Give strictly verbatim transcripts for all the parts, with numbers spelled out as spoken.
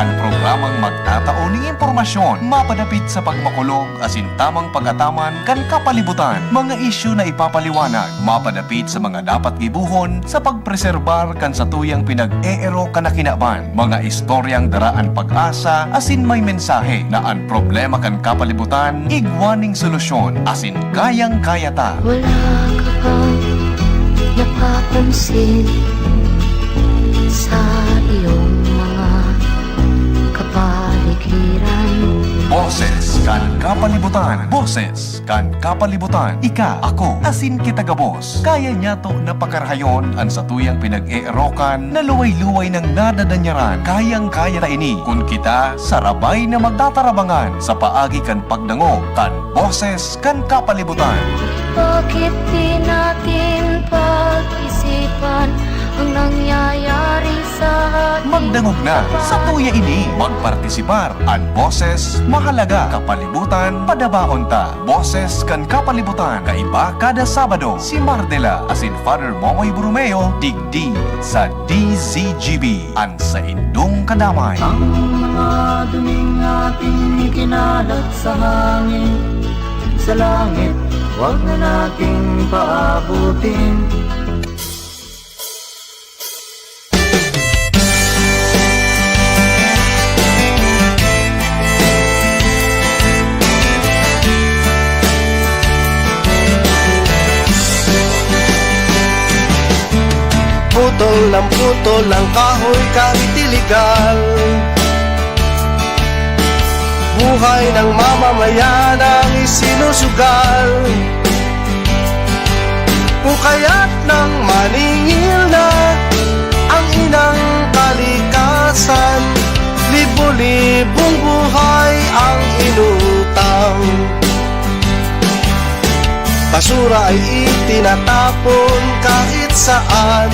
An programang magtatao nin impormasyon mapadapit sa pagmakulog asin tamang pag-ataman kan kapalibutan, mga isyu na ipapaliwanag mapadapit sa mga dapat gibohon sa pagpreserbar kan satuyang pinag-eerok kan kinaban, mga istoryang dara an pag-asa asin may mensahe na an problema kan kapalibutan igwa ning solusyon asin kayang-kaya ta. Wala ka bang napapansin sa iyong mga kapaligiran? Boses kan kapalibutan. Boses kan kapalibutan. Ika, ako, asin kita gabos. Kaya niyato na pakarahayon an satuyang pinag-eerokan na luway-luway nang nadadanyaran. Kayang-kaya ta ini kun kita sarabay na magtatarabangan sa paagi kan pagdangog kan Boses kan Kapalibutan. Bakit di natin pag-isipan ang nangyayari sa ating Magdangog na sa tuya ini. Magpartisipar. An boses mahalaga. Kapalibutan, padabaon ta. Boses kan Kapalibutan. Kaiba kada Sabado. Si Mardela asin Father Momoy Borromeo, digdi sa D Z G B. An saindong kadamay. Ang mga duming ating ikinalat sa hangin, sa langit, wag na nating paabutin. Putol ng putol ang kahoy kahit iligal. Buhay ng mamamayan ang isinusugal. Kung kaya't nang maningil na ang inang kalikasan, libo-libong buhay ang inutang. Basura ay itinatapon kahit saan.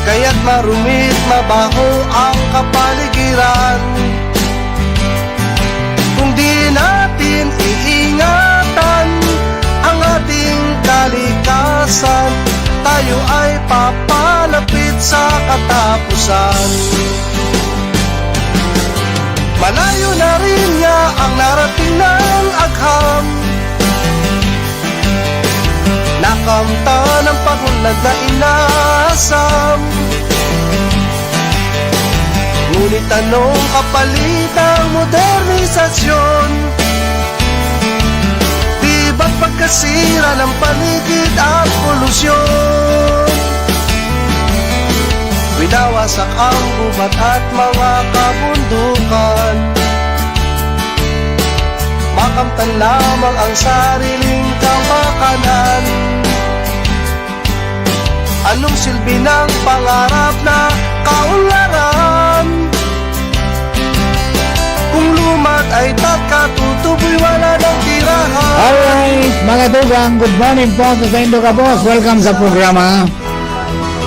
Kaya't marumit, mabaho ang kapaligiran. Kung di natin iingatan ang ating kalikasan, tayo ay papalapit sa katapusan. Malayo na rin niya ang narating ng agham. Nakamtan ang pag-unlad na inasam. Ngunit anong kapalit ng modernisasyon? Di ba't pagkasira ng paligid at polusyon? Winawasak ang gubat at mga kabundukan. Makamtan lamang ang sariling kapakanan. Anong silbi ng pangarap na kaunlaran? Kung lumad ay katutuboy, wala nang tirahan. Alright, mga tugang, good morning po sa saindo gabos. Welcome sa programa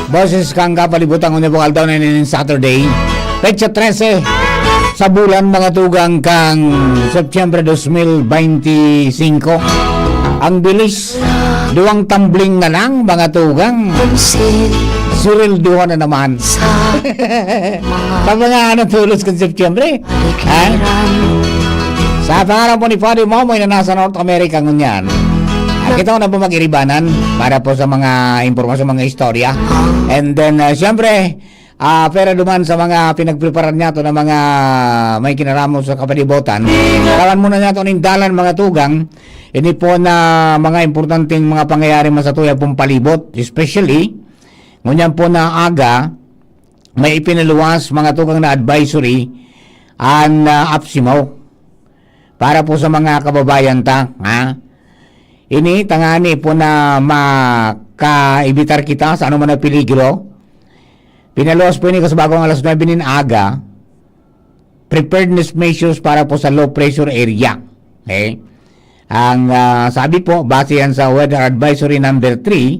Boses kan Kapalibutan, ngunyan pong aldaw na ini, Saturday, petsa trese sa bulan, mga tugang, kan Setyembre dos mil beinti singko. Ang bilis, duwang tumbling na lang, mga tugang. Sweldohan na naman. Sa mga ano, tulos kan Setyembre. Ha? Sa pangalan po ni Father Momoy na nasa North America ngunyan. Ah, kita ko na po mag-iribanan para po sa mga impormasyon, mga istorya. And then, ah, siyempre, ah, pera duman sa mga pinagpreparan niyato na mga may kinaramo sa kapalibutan. Kawan muna niyato ning dalan, mga tugang. Ini po na mga importanteng mga pangyayari masatuya pong palibot, especially ngunyan po na aga, may ipinaluwas, mga tugang, na advisory an, ah, APSEMO para po sa mga kababayan ta, ha? Ini tangani po na makaibitar kita sa anuman na peligro. Pinaluwas po ini kasabagong alas nuebe nin aga, preparedness measures para po sa low pressure area. Okay? Ang, ah, sabi po, base yan sa Weather Advisory number three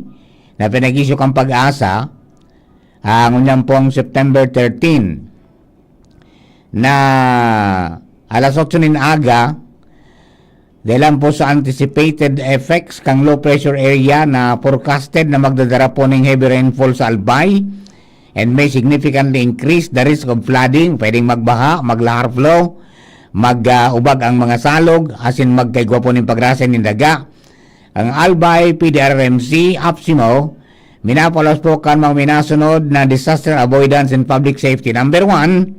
na pinag-issue kan PAGASA, ah, ngunyan pong September thirteen, na alas otso nin aga, dahil lang po sa anticipated effects kang low pressure area na forecasted na magdadara po ning heavy rainfall sa Albay, and may significantly increase the risk of flooding, pwedeng magbaha, maglahar flow, mag, ah, ubag ang mga salog, asin magkaigwa po nin pagrasa nin daga. Ang Albay P D R R M C, APSEMO, minapalos po kan mga minasunod na disaster avoidance and public safety. Number one,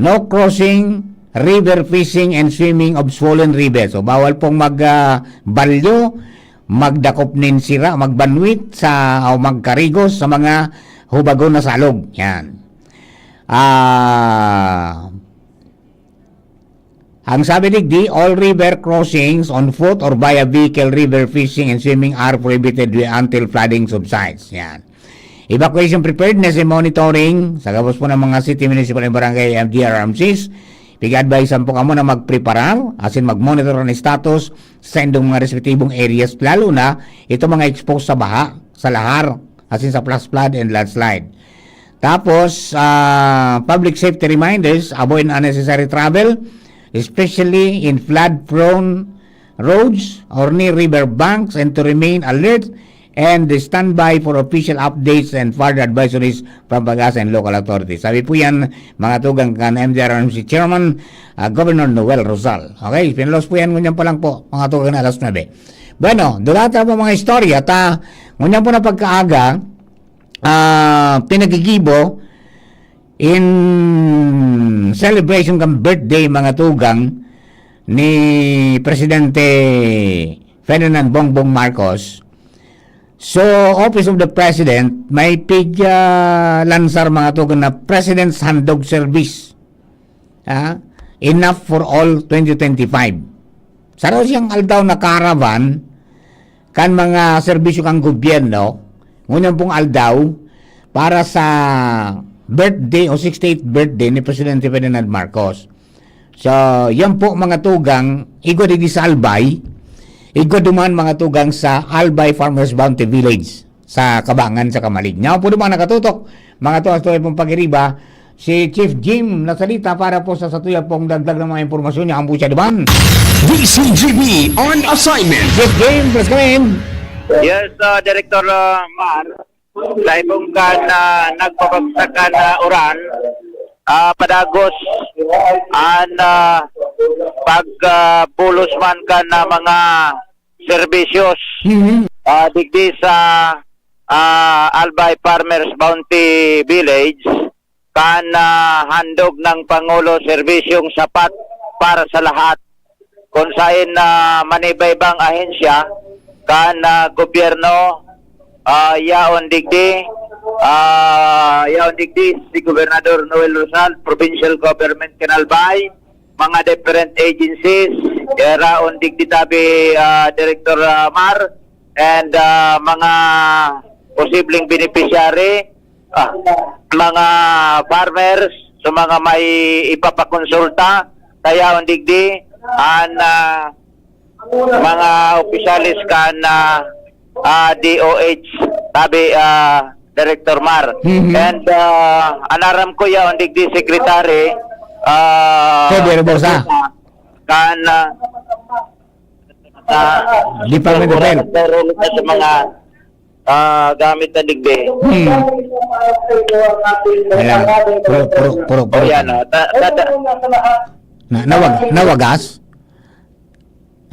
no crossing river fishing and swimming of swollen rivers. So, bawal pong mag, ah, balyo, magdakop nin sira, magbanwit sa, o magkarigos sa mga hubagon na salog. Yan. Ah, ang sabi digdi, all river crossings on foot or via vehicle, river fishing and swimming are prohibited until flooding subsides. Yan. Evacuation preparedness and monitoring, sa gabos po ng mga city, municipal and barangay M D R M Cs, pig-advise po kamo na magpreparar, asin mag-monitor ang status sa indong mga respetibong areas, lalo na itong mga exposed sa baha, sa lahar, asin sa flash flood and landslide. Tapos, ah, public safety reminders, avoid unnecessary travel, especially in flood-prone roads or near river banks, and to remain alert and standby for official updates and further advisories from PAGASA and local authorities. Sabi po yan, mga tugang, kan M D R R M C Chairman, ah, Governor Noel Rosal. Okay, pinalos po yan, ngunyan pa lang po, mga tugang, na alas nuebe. Bueno, dulat na po mga istorya, ta, ngunyan po na pagkaaga, ah, pinagigibo in celebration kan birthday, mga tugang, ni Presidente Ferdinand Bongbong Marcos. So, Office of the President, may pig, ah, lansar, mga tugang, na President's Handog Service. Ah, enough for all twenty twenty-five. Saro siyang aldaw na caravan kan mga serbisyo kan gobyerno, ngunyan pong aldaw, para sa birthday o sixty-eighth birthday ni Presidente Ferdinand Marcos. So, yan po, mga tugang, igwa digdi sa Albay, igwa duman, mga tugang, sa Albay Farmers Bounty Village, sa Kabangan, sa Camalig. Nyaw po duman nakatutok, mga tugang, sa tuya pong pag-iriba, si Chief Jim Nasalita para po sa, sa tuya pong dagdag na mga impormasyon. Nyaw po siya duman. D C G B on assignment. Chief Jim, please come in. Yes, uh, Director, uh, Mar. Sa ibong kan, ah, nagbabagsak kan, ah, uran, ah, padagos an, ah, pag, ah, bulos man kan, ah, mga serbisyos, Mhm. ah, digdi sa, ah, Albay Farmers Bounty Village, kan, ah, handog ng Pangulo, serbisyong sapat para sa lahat, kung saen na manibaybang ahensya kan, ah, gobyerno, ah, yaon digdi, ah, yaon digdi si Gobernador Noel Rosal, Provincial Government kan Albay, mga different agencies, yaraon digdi tabi, ah, Director, ah, Mar, and, ah, mga posibleng beneficiary, ah, mga farmers, sa mga may ipapakonsulta, kaya digdi, an, ah, mga opisyales kan, ah, ah, D O H, tabi, ah, Director Mar. Mhm. And, ah, an aram ko yaon digdi, Secretary, ah, February Bosa. Kan, ah, ah, Department of Health. Sa mga, ah, gamit na digdi. Hmm. Wala. Puro, puro, puro, puro. O, yan, ah. Ta-, ta-, ta-, Na, nawag-, nawagas?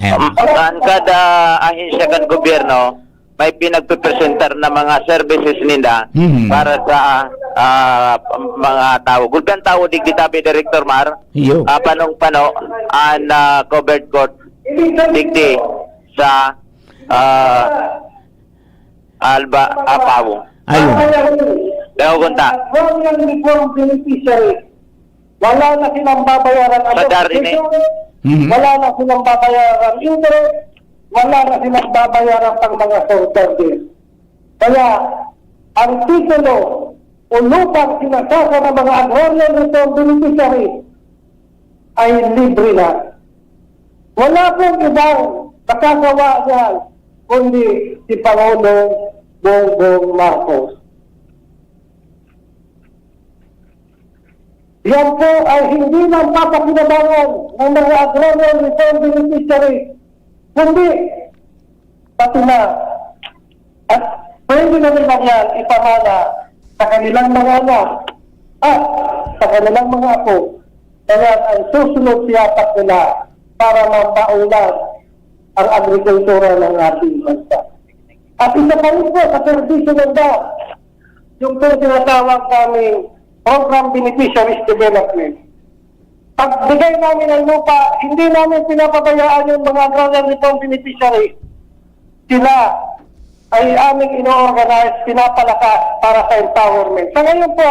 Ayan. Um, an kada ahensya kan gobyerno, may pinagpipresentar na mga services ninda Mhm. para sa, ah, mga tawo. Gulgan tawo digdi tabi, Director Mar, Iyo. ah, panong-pano an, ah, covered court digdi sa, ah, Alba, Apao. Ayun. Daw gunta. Wala na silang babayaran Sa Darine. Association, Mhm. wala na silang babayaran interest, wala na silang babayaran pang mga surcharges. Kaya, ang titulo o lupang sinasaka ng mga agrarian reform beneficiaries ay libre na. Wala pong ibang makagawa niyan kundi si Pangulong Bongbong Marcos. Yan po ay hindi lang papakinabangan ng mga agrarian reform beneficiaries, kundi pati na, at pwede na rin lang yan ipamana sa kanilang mga anak at sa kanilang mga apo, kaya ang susunod siyapak nila para mapaulan ang agrikultura ng ating bansa. At isa pa rin po sa serbisyo ng DAR, yung pong tinatawag naming Program Beneficiaries Development. Pagbigay namin ng lupa, hindi namin pinapabayaan yung mga agrarian reform beneficiaries. Sila ay aming ino-organize, pinapalakas para sa empowerment. Sa ngayon po,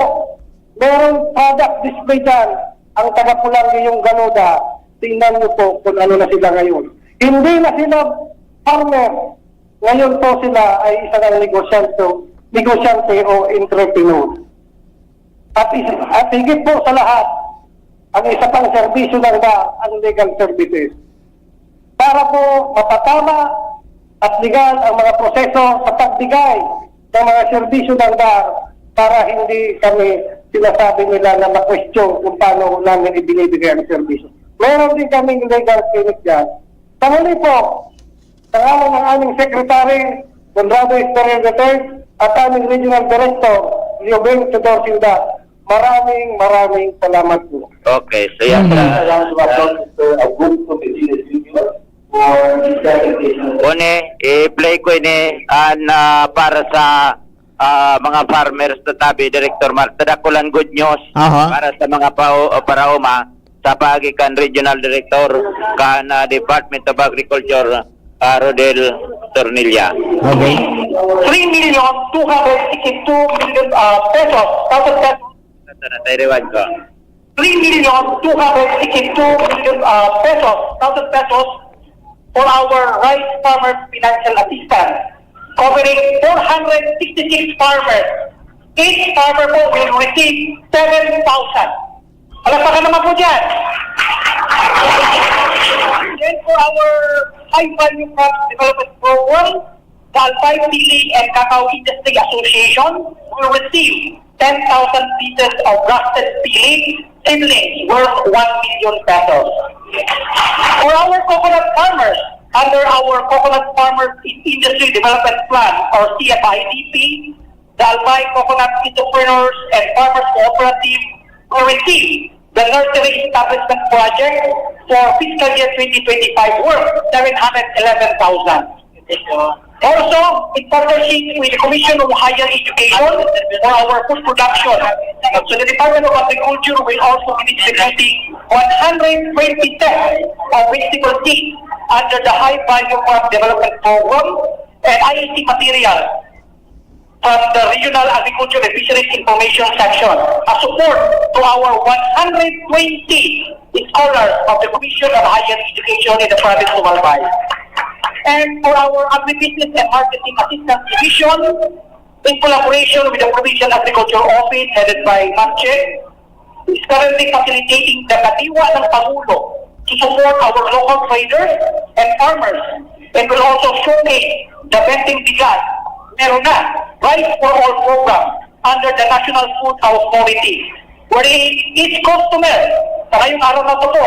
merong product display dyan, ang taga-Pulang yung Ganuda. Tingnan niyo po kung ano na sila ngayon. Hindi na sila farmer. Ngayon po sila ay isa ng negosyante, negosyante o entrepreneur. At, is- at higit po sa lahat, ang isa pang serbisyo ng DAR, ang legal services. Para po mapatama at legal ang mga proseso sa pagbigay ng mga serbisyo ng DAR para hindi kami sinasabi nila na ma-question kung paano namin ibinibigay ang serbisyo. Meron din kaming legal clinic dyan. Sa huli po, sa ngalan ng aming Secretary, Conrado Estoril the third, at aming Regional Director, Leoben Tudor Sinda, maraming, maraming salamat po. Okay, so yan. Mm. Salamat po, Mister Augusto Medina Junior, for this presentation. Kuni, i-play ko ini an, ah, para sa ah, mga farmers sa tabi, Director Mark. Tadakulan good news Aha. Para sa mga pao, paraoma sa paagi kan Regional Director kan ah, Department of Agriculture, ah, Rodel Tornilla. Okay. Three million two hundred sixty-two million uh, pesos, thousand pesos, Ito na, tayo rewind ko. three million two hundred sixty-two million uh, pesos, thousand pesos for our rice farmers financial assistance, covering four hundred sixty-six farmers. Each farmer po will receive seven thousand. Palakpakan naman po dyan. Then for our high value crops development program, the Albay Pili and Cacao Industry Association will receive ten thousand pieces of grafted pili seedlings worth one million pesos. For our coconut farmers, under our Coconut Farmers in Industry Development Plan or C F I D P, the Albay Coconut Entrepreneurs and Farmers Cooperative will receive the Nursery Establishment Project for fiscal year twenty twenty-five worth seven hundred eleven thousand. Also, in partnership with the Commission on Higher Education for our food production, so the Department of Agriculture will also be distributing one hundred twenty sets of vegetable seeds under the High Value Crop Development Program and I E C material from the Regional Agriculture and Fisheries Information Section as support to our one hundred twenty scholars of the Commission on Higher Education in the province of Albay. And for our Agribusiness and Marketing Assistance Division, in collaboration with the Provincial Agriculture Office headed by Ma'am Che, is currently facilitating the Kadiwa ng Pangulo to support our local traders and farmers and will also showcase the Benteng Bigas, Meron Na, Rice for All program under the National Food Authority, wherein each customer sa ngayong araw na ito po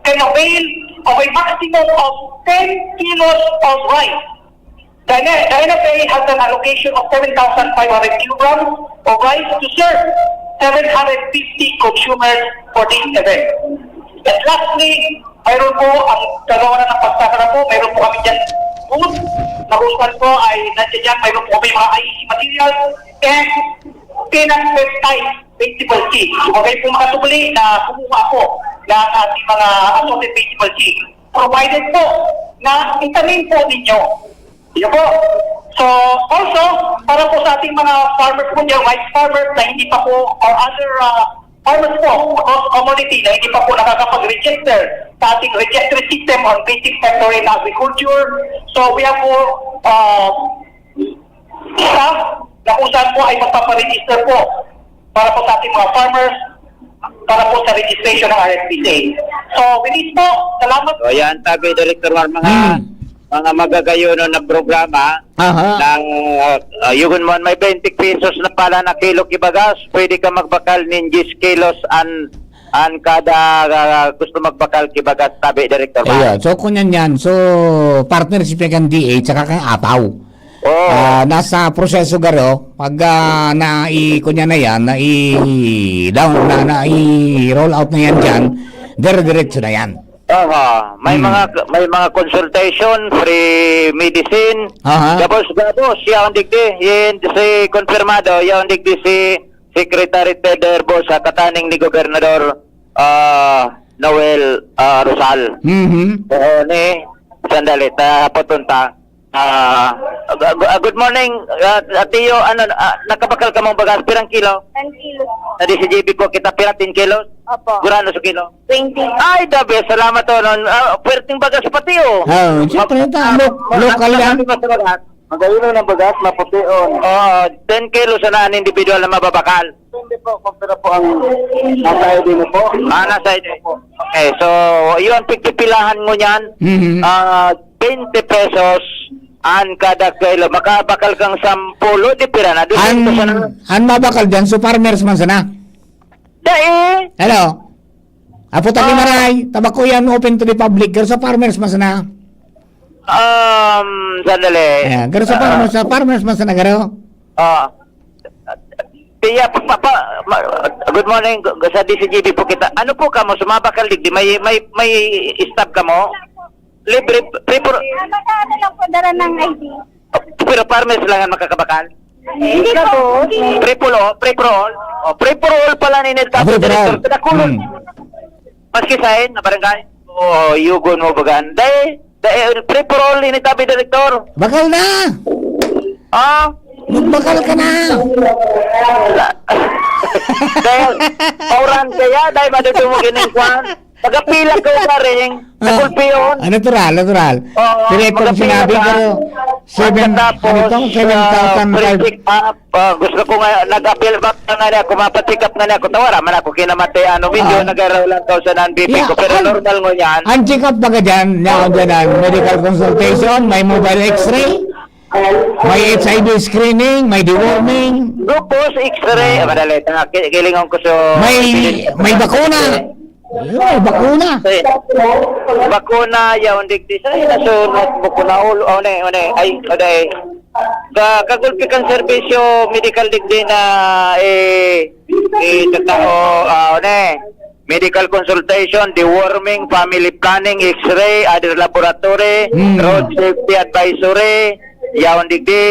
can avail of a maximum of ten kilos of rice. The, N- the N F A has an allocation of seven thousand five hundred kilograms of rice to serve seven hundred fifty consumers for this event. And lastly, mayroon po ang kagawaran ng pagsasara po, mayroon po kami dyan booth na kung saan po ay nandiyan dyan, mayroon po kami mga I E C materials and peanut peptide vegetable seed. So, kayo po makasubli na kumuha po ng ating mga assorted vegetable seed. Provided po na itanim po ninyo. Yun po. So, also, para po sa ating mga farmers po dyan, rice farmers na hindi pa po, or other uh, farmers po across community na hindi pa po nakakapag-register sa ating registry system on basic sector in agriculture. So, we have po uh, staff na kung saan po ay magpaparegister po para po sa ating mga farmers para po sa registration ng R S P C A. So, with this po, salamat. So, yan, tabi, Director Mar, mga, Hmm. mga magagayon na programa Aha. ng uh, uh, yugon mo, may twenty pesos na pala na kilo kibagas, pwede ka magbakal nin diyes kilos an an kada uh, gusto magbakal kibagas, tabi, Director Mar. Ayan. So, kung yan yan, so, partnership niya kan D A, tsaka kan Apaw. Oo. Ah, nasa proseso garo, pag, ah, nai-, kunya na yan, nai-down na, nai-roll out na yan dyan, dire-diretso na yan. Aha, may Hmm. mga, may mga consultation, free medicine. Aha. Gabos, gabos, yaon digdi, yin si konfirmado, yaon digdi si Secretary Ted Herbosa, kataning ni Gobernador, ah, Noel, ah, Rosal. Mhm. Oo, ni, sandali, ta, patunta. Ah, gu-, gu-, ah, good morning, ah, Atiyo. Ano, ah, nakabakal ka mong bagas? Pirang kilo? Ten kilos po. Sa D C G B po kita, pira? Ten kilos? Opo. Gurano sa kilo? Twenty. Ay, the best. Salamat, oh, non. Ah, pwerteng bagas pati, oh. Oh, siyempre, Mag-, ta-, ah, lo-, mag-, local mag-, yan. Mag-, mag-, mag-, Magayon ang bagas, maputi, oh. Oh, ten kilos na an individual na mababakal. Depende po kung pira po ang nasa I D mo po. Ah, nasa I D. Opo. Okay, so, yun, pigpipilahan mo niyan. Mhm. Ah, twenty pesos an kada kilo. Makabakal kang sampulo, di pira na. Di An, pira na. An mabakal dyan, so farmers man sana? Dai. Hello? Apo ta Ah. Maray, tabako yan, open to the public. Pero sa farmers man sana? Um, sandali. Ayan, pero sa Ah. farmers, sa farmers man sana, garo? Ah. Tiya, pa, pa, pa, ma-, good morning, sa D C G B po kita. Ano po kamo, sumabak ka, di may, may, may stop kamo? Libre, free for Ano ka, ano lang po, dala ng I D. Pero farmers lang ang makakabakal? Hindi po. Free for all, free for all. Oh, free for all pala ni Ned Ah, free for all. Director. Kada kulon. Hmm. Maski sa na barangay. Oh, yugon mo bagan. Dai, dai, free for all ni Tabi Director. Bakal na! Ah? Magbakal ka na! Dahil, pauran kaya, dahil madudumog yun yung kwan. Pagapila ko ka rin, Ah. Nagulpi yun. Ah, natural, natural. Oo, Pero itong magapila sinabi ka. Ko, seven, Pagkatapos, ano itong seven thousand five? Ah, free check up. Ah, gusto ko nga, nag-appeal back na nga niya, kumapacheck up na niya ako. Tawara man ako kinamati, ano, medyo Ah. nagaraw lang daw sa non-B P Yeah, ko, pero an-, normal ngunyan. Ang check up baga dyan, niya ako dyan, ang medical consultation, may mobile x-ray, may H I V screening, may deworming. Gupos, x-ray. Ah. Ah, madali. Tanga, ki-, kilingon ko sa May, may bakuna. Yun, may bakuna. Kasi, bakuna, yaon digdi sa inasunod, bakuna, ulo, oh, ne, oh, ne, ay, oh, ne. Ka-, kagulpi kan serbisyo medical digdi na, eh, eh, katao, ah, oh, ne. Medical consultation, deworming, family planning, x-ray, other laboratory, Hmm. road safety advisory, yaon digdi,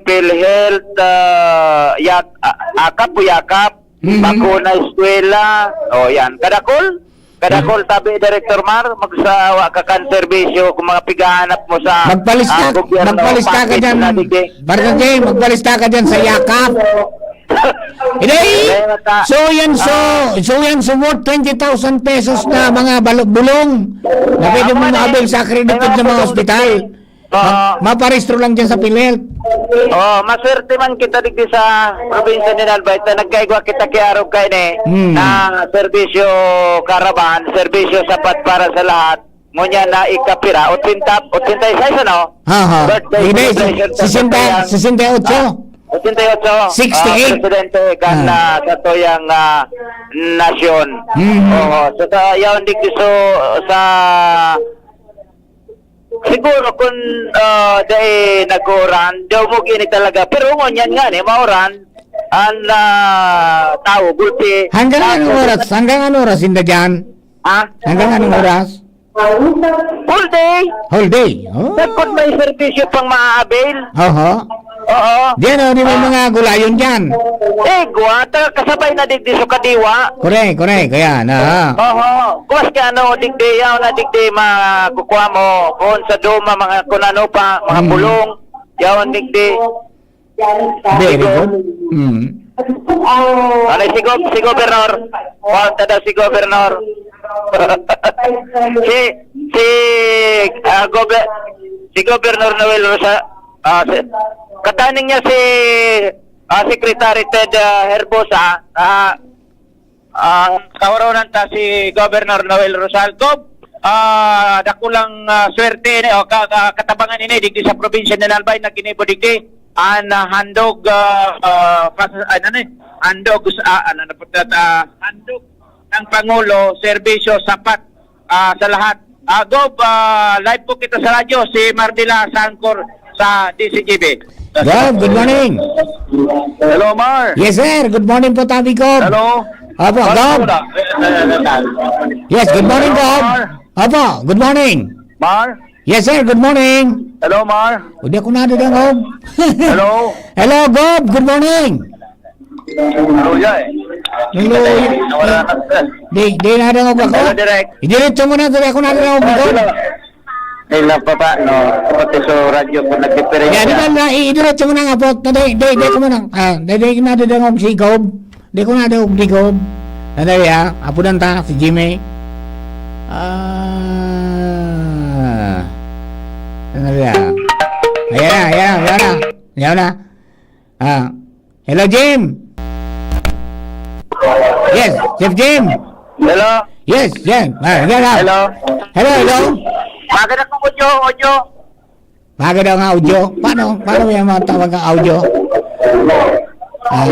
PhilHealth, ah, yak-, ah, akap o yakap, Mhm. Bakuna, eskwela. O, yan. Kadakol? Kadakol, Mhm. tabi, Director Mar, magsawa ka kan serbisyo kung mga pigahanap mo sa, Magpalis ah, ka, gobyerno, magpalis ka ka package dyan. na digdi. Barangay, magpalis ka ka dyan sa yakap. Hindi. Kaya nga ta-, So, yan, so, ah. so, yan, so, worth twenty thousand pesos na mga balo-, bulong na pwede Ah, mo mga maabil sa accredited mga na mga tulong ospital. Oo. Ma-, maparehistro lang dyan sa PhilHealth. Oo, maswerte man kita digdi sa probinsya ni Albay ta nagkaigwa kita ki arog kaini Hmm. na serbisyo karaban, serbisyo sapat para sa lahat. Ngunyan na ikapira, otsenta, otsenta y seis, ano? Ha, ha. Birthday Hindi, celebration sa sesenta, katuyang, sesenta y ocho. ah, otsenta y ocho, Sixty-eight. ah, presidente kan, Ah. ah, katuyang, ah, nasyon. Hmm. Oo, so sa yaon digdi so sa Siguro kun, ah, dai nag-uuran, daw mo gini talaga. Pero ngunyan nga ni, mauran, ang, ah, tao, gulpi. Hanggang Tapos, anong oras? Hanggang anong oras inda dyan? Ha? Hanggang anong oras? Full day. Whole day? Oh. Sagkod may serbisyo pang ma-avail. Oho. Oo. Diyan, oh, di may Ah. mga gulayon diyan. Eh, guwa, ta-, kasabay na digdi sa kadiwa. Correct, correct. Kaya na, ha? Oho. Guwas ka, ano, digdi, yaw na digdi, makukuha mo, kung sa duma, mga kung ano pa, mga Mm. bulong, yaw ang digdi. Very good. Mm. Ano, si Gob-, si Gobernador? Kuwan ta daw si Gobernador. Si, si, ah, Gobe-, si Gobernador Noel Rosa-, Ah, si, kataning niya si, ah, Secretary Ted, ah, Herbosa, ah, ah, kaoronan ta si Governor Noel Rosal. Gob, ah, dakulang, ah, swerte ini, o ka-, ka-, katabangan ini digdi sa probinsya ni Albay na ginibo digdi. An, ah, handog, ah, ah, pas-, ano ni? Handog sa, ah, ano na po, ah, handog ng Pangulo, serbisyo sapat, ah, sa lahat. Ah, Gob, ah, live po kita sa radyo. Si Mardila Sangkor, sa D Z G B. Gob, good morning. Hello, Mar. Yes, sir. Good morning po, Tabi Gob. Hello. Opo, Mar, Gob. Mar. Yes, good morning, Hello, Gob. Mar. Opo, good morning. Mar. Yes, sir. Good morning. Hello, Mar. O, di ako nadadangog. Hello. Hello, Gob. Good morning. Luya eh. Hello. Wala na. Di, di nadangog ako. Hello, Direk. Idiretso mo na, di ako nadangog, Gob. Hello. Ay, napapa, no? Pati sa radyo po, nagdiferensya. Yan, di ba, na, i-, idiretso mo na nga po. Dai, dai, dai ko mo na. Ah, dai, dai, nadadangog si Gob. Dai ko nadangog ni Gob. Ano ya? Apo dan ta, si Jimmy. Ah. Ano ya? Ayan na, ayan na, ayan na. Ayan na. Ah. Hello, Jim. Yes, Chef Jim. Hello? Yes, Jim. Ah, yes, ah. Hello? Hello, hello? Magandang audio, audio. Baga daw nga audio. Paano? Paano yan matawag ang audio? Ah.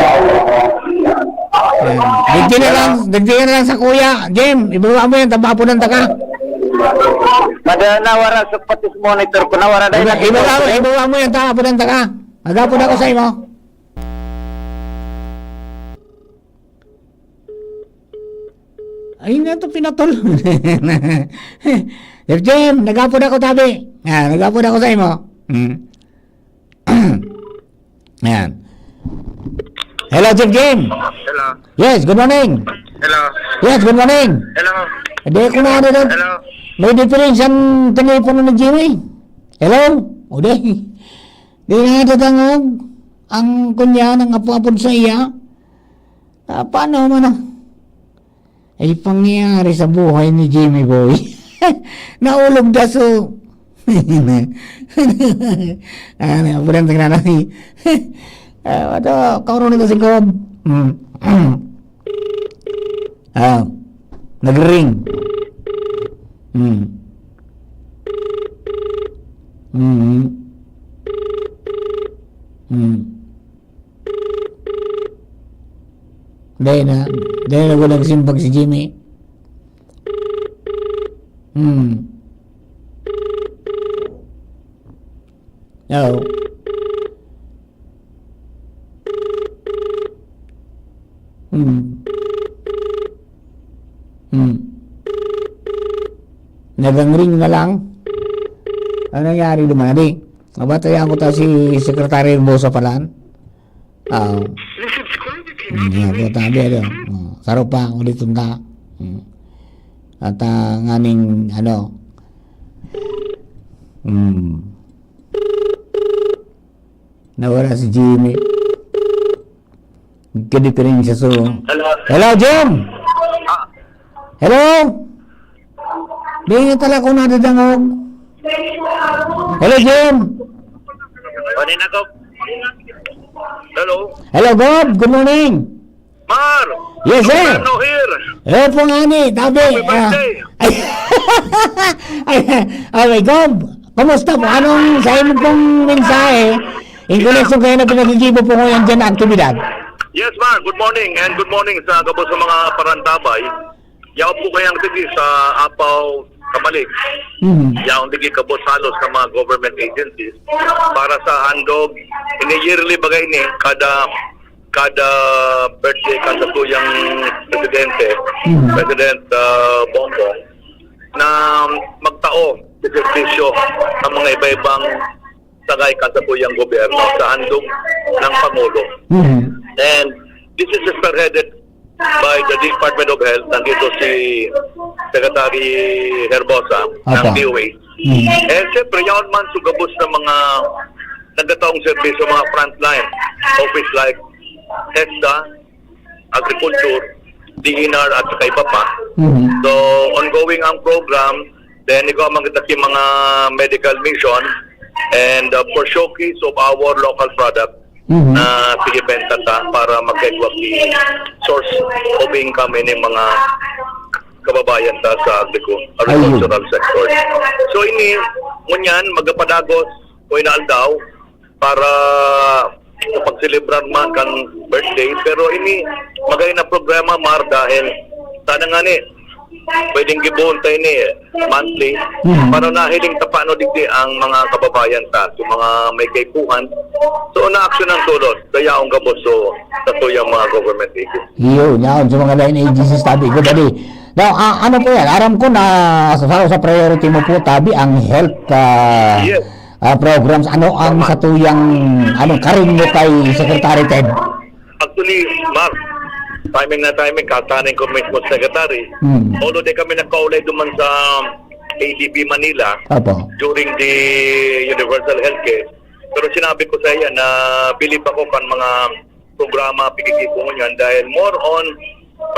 Yan. Digdi na lang, digdi na lang sa kuya. Jim, ibaba mo yan, tabapunan ta ka. Mada nawara sa patis monitor ko, nawara na Iba, yun. Ibaba mo, ibaba mo yan, tabapunan ta ka. Magapon ako sa imo. Ay, na to pinatol. F J M, nagapod ako, tabi. Ah, nagapod ako sa imo. Hmm. Yan. Hello, Chief Jim. Hello. Yes, good morning. Hello. Yes, good morning. Hello. Hindi ko na ano doon. Hello. May diferensya ang telepono ni Jimmy. Hello? O di. Di na nadadangog ang kunya ng apo-apo sa iya. Ah, paano man ang, ay, pangyayari sa buhay ni Jimmy Boy? Naulog daso. Ah, nabulan sa nanay. Ah, ito, kauro nito si Gob. Hmm. Ah, nag-ring. Hmm. Hmm. Hmm. Dahil na, dahil na walang simpag si Jimmy. Hmm. Oo. Hmm. Hmm. Nagangring na lang. Ano nangyari naman? Di, mabatayan ko ta si Secretary Herbosa palan. Ah. Hmm, yan, yan, tabi, ano. Hmm, saro pa, ulit ta. Hmm. At, ah, nganing, ano, hmm. Nawala si Jimmy. Nagkadiperensya, so. Hello. Hello, Jim! Ah. Hello? Di na talaga ako nadadangog. Hello, Jim. Morning, Gob. Hello. Hello, Gob. Good morning. Mar! Yes, sir. Long time no hear. Eh, po nga ni, tabi. Happy Ah. birthday. Ay, ay, ay, Gob. Kumusta po? Anong sa imo pong mensahe? In connection kayo na pinag-iibo po ngayon dyan na aktibidad. Yes, Mar. Good morning. And good morning sa gabos sa mga parantabay. Yaon po kayang digdi sa Apaw, Camalig. Mhm. Yaon digdi kabos halos sa mga government agencies para sa handog. Ini yearly bagay ni kada, kada birthday kan satuyang presidente, Mhm. President, ah, Bongbong, na magtao sa serbisyo sa mga iba-ibang sangay kan satuyang gobyerno sa handog ng Pangulo. Mhm. And this is spearheaded by the Department of Health. Nandito si Secretary Herbosa ng Apa. D O H. Mhm. And siyempre, yaon man sa gabos ng mga nagkataong serbisyo, mga frontline office like EDSA, agriculture, D E N R at saka iba pa. Mhm. So, ongoing ang program. Then, igwa man kita ki mga medical mission and, uh, for showcase of our local product Mhm. na sige benta ta para magkaigwa ki source of income ini mga kababayan ta sa agricu-, Ayun. agricultural sector. So, ini, ngunyan, magapadagos o inaaldaw para sa pagselebrar man kan birthday, pero ini magay na problema, Mar, dahil sana nga ni, Pwedeng gibohon ta ini monthly. Mhm. Para nahiling ta paano digdi ang mga kababayan ta, sa mga may kaipuhan. So, naaksyonan tolos, dayaon gabos, so, sa tuyang mga government agency. Yun, yaon sa mga lain agencies, tabi ko, dali. Now, ah, ano po yan? Aram ko na sa, sa priority mo po, tabi, ang health, ah, Yes. ah, programs. Ano ang Tama. sa tuyang, anong karing mo kay Secretary Ted? Actually, Mark, timing na timing, katanay ko mismo sa secretary. Hmm. Although di kami nagkaulay duman sa A D B Manila Opo. during the universal healthcare, pero sinabi ko sa iya na believe ako kan mga programa pigigipon niyan dahil more on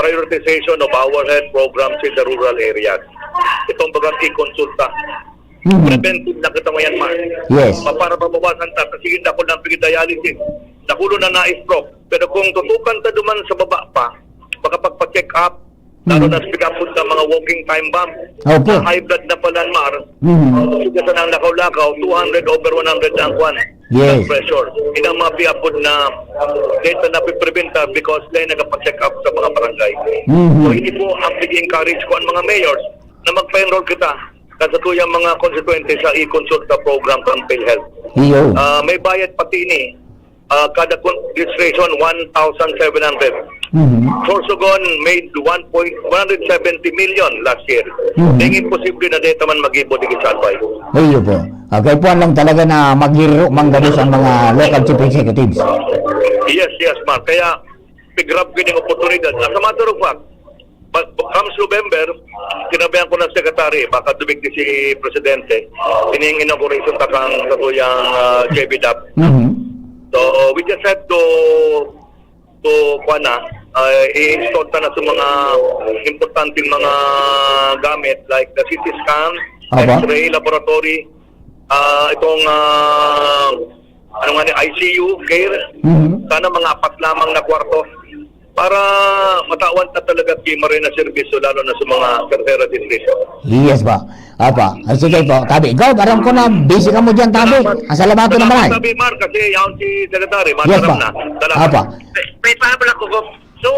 prioritization of our health programs in the rural areas. Itong bagang ikonsulta. Mhm. Preventive na kita ngayon, Mark. Yes. Pa-, para mabawasan ta, kasi hindi ako lang pigdialysis. Nakulo na na-stroke. Pero kung tutukan ta duman sa baba pa, makapagpa-check up, lalo Mhm. na sa pag-abot ng mga walking time bomb. Opo. Na high blood na pala, Mar. Mhm. Sige, sa nang lakaw-lakaw, two hundred over one hundred ang kwan. Yes. Blood pressure. Yun ang mga piapod na data na pipreventa because dahil nagpa-check up sa mga barangay. Mhm. So, hindi po ang pig-encourage ko ang mga mayors na magpa-enroll kita kan sa tuyang mga konstituyente sa e-consulta program kan PhilHealth. Iyo. Ah, may bayad pati ni, ah, kada con-, registration, one thousand seven hundred. Mhm. Sorsogon made one point, one hundred seventy million last year. Mhm. Dahil imposible na data man mag-ibo digit sa Albay. Iyo po. Okay po lang talaga na maghiro man gabos ang mga local chief executives. Yes, yes, Mark. Kaya, pigrab ko yung oportunidad. As a matter of fact, but comes November, sinabihan ko ng secretary, baka dumigdi si Presidente, ining inauguration takang sa tuyang, ah, J B dap. Mhm. So, we just have to, to, kuwan na, ah, i-install ta na sa mga importanteng mga gamit like the C T scan, Aba. X-ray laboratory, ah, itong, ah, ano nga ni, I C U care. Mhm. Sana mga apat lamang na kwarto para matawan ta talaga ki maray na serbisyo, lalo na sa mga tercera distrito. Yes po. Opo. Ah, sige po. Tabi, Gov, aram ko na busy ka mo dyan, tabi. Salamat. Ang salamat Salamat, naman ay. Tabi, Mark, kasi yaon si Secretary, Yes mataram po. na. Salamat. Opo. May, may pahabol ako, Gov. So,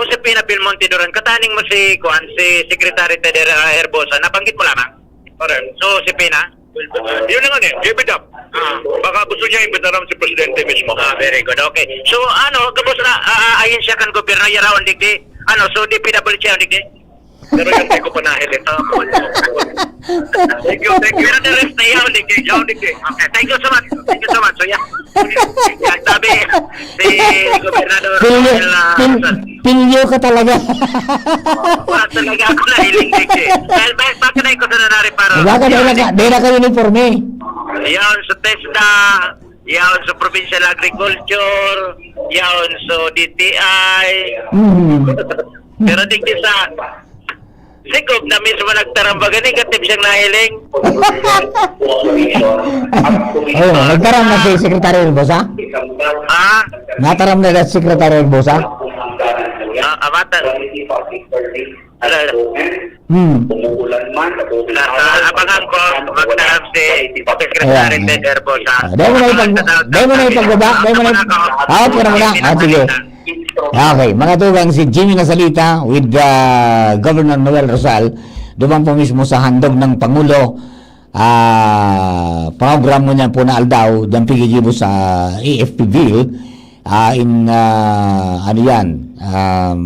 si Pina Belmonte Duran, kataning mo si, kuan, si Secretary Teder, ah, Herbosa, nabanggit mo lamang? Correct. So, si Pina? Yun na nga eh, give it up. Ah. Baka gusto niya imbitaran si Presidente mismo. Ah, very good. Okay. So, ano, gabos na, ah, ah, ayon siya kan gobyerno, yaraon digdi. Ano, so, D P W siya digdi? Pero yung di ko pa nahil ito. Thank you, thank you. Pero the rest na yaon digdi, yaon digdi. Okay, thank you so much. Thank you so much. So, yeah. Yan, sabi, si Gobernador Pilyo, Rafael, ah, pil-, Luzon. Pilyo ka talaga. Wala talaga ako nahiling, Vic, eh. Dahil ba-, bakit na ikaw sa nanari para Baka dahil naka-, dahil naka-uniforme. Yaon sa TESDA, yaon sa Provincial Agriculture, yaon sa D T I. Mhm. Pero digdi sa, si Gov na mismo nagtaram ba gani, katip siyang nahiling? Oh, nagtaram na si Secretary Herbosa? Ha? Nataram na si Secretary Herbosa? Ah, amatan. Ala, ala. Hmm. Umuulan man, umuulan Nasa man, abangan ko, magtaram si Secretary Ayan. Ted Herbosa. Ah, dahil mo na ipag-, Abangan sa dahil mo na daw, ipag-, dahil mo na ipag-, Abangan ako. ah, okay na muna. Ah, sige. Okay, mga tugang, si Jimmy Nasalita with, ah, Governor Noel Rosal, duman po mismo sa handog ng Pangulo, ah, program mo niyan po na aldaw, dyan pigigibo sa A F P Ville, ah, in, ah, ano yan, um,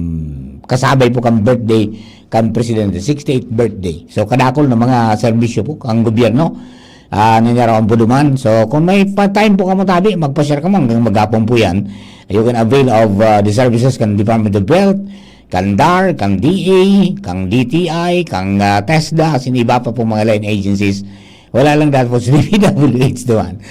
kasabay po kang birthday kan Presidente, sixty-eighth birthday. So, kadakol na mga serbisyo po ang gobyerno, ah, nangyaraon po duman. So, kung may pa-, time po kamo tabi, magpa-share kamo hanggang maghapon po yan. You can avail of, ah, the services kan Department of Health, kan DAR, kan D A, kan D T I, kan, ah, TESDA, asin iba pa po mga line agencies. Wala lang dapat po sa D P W H duman.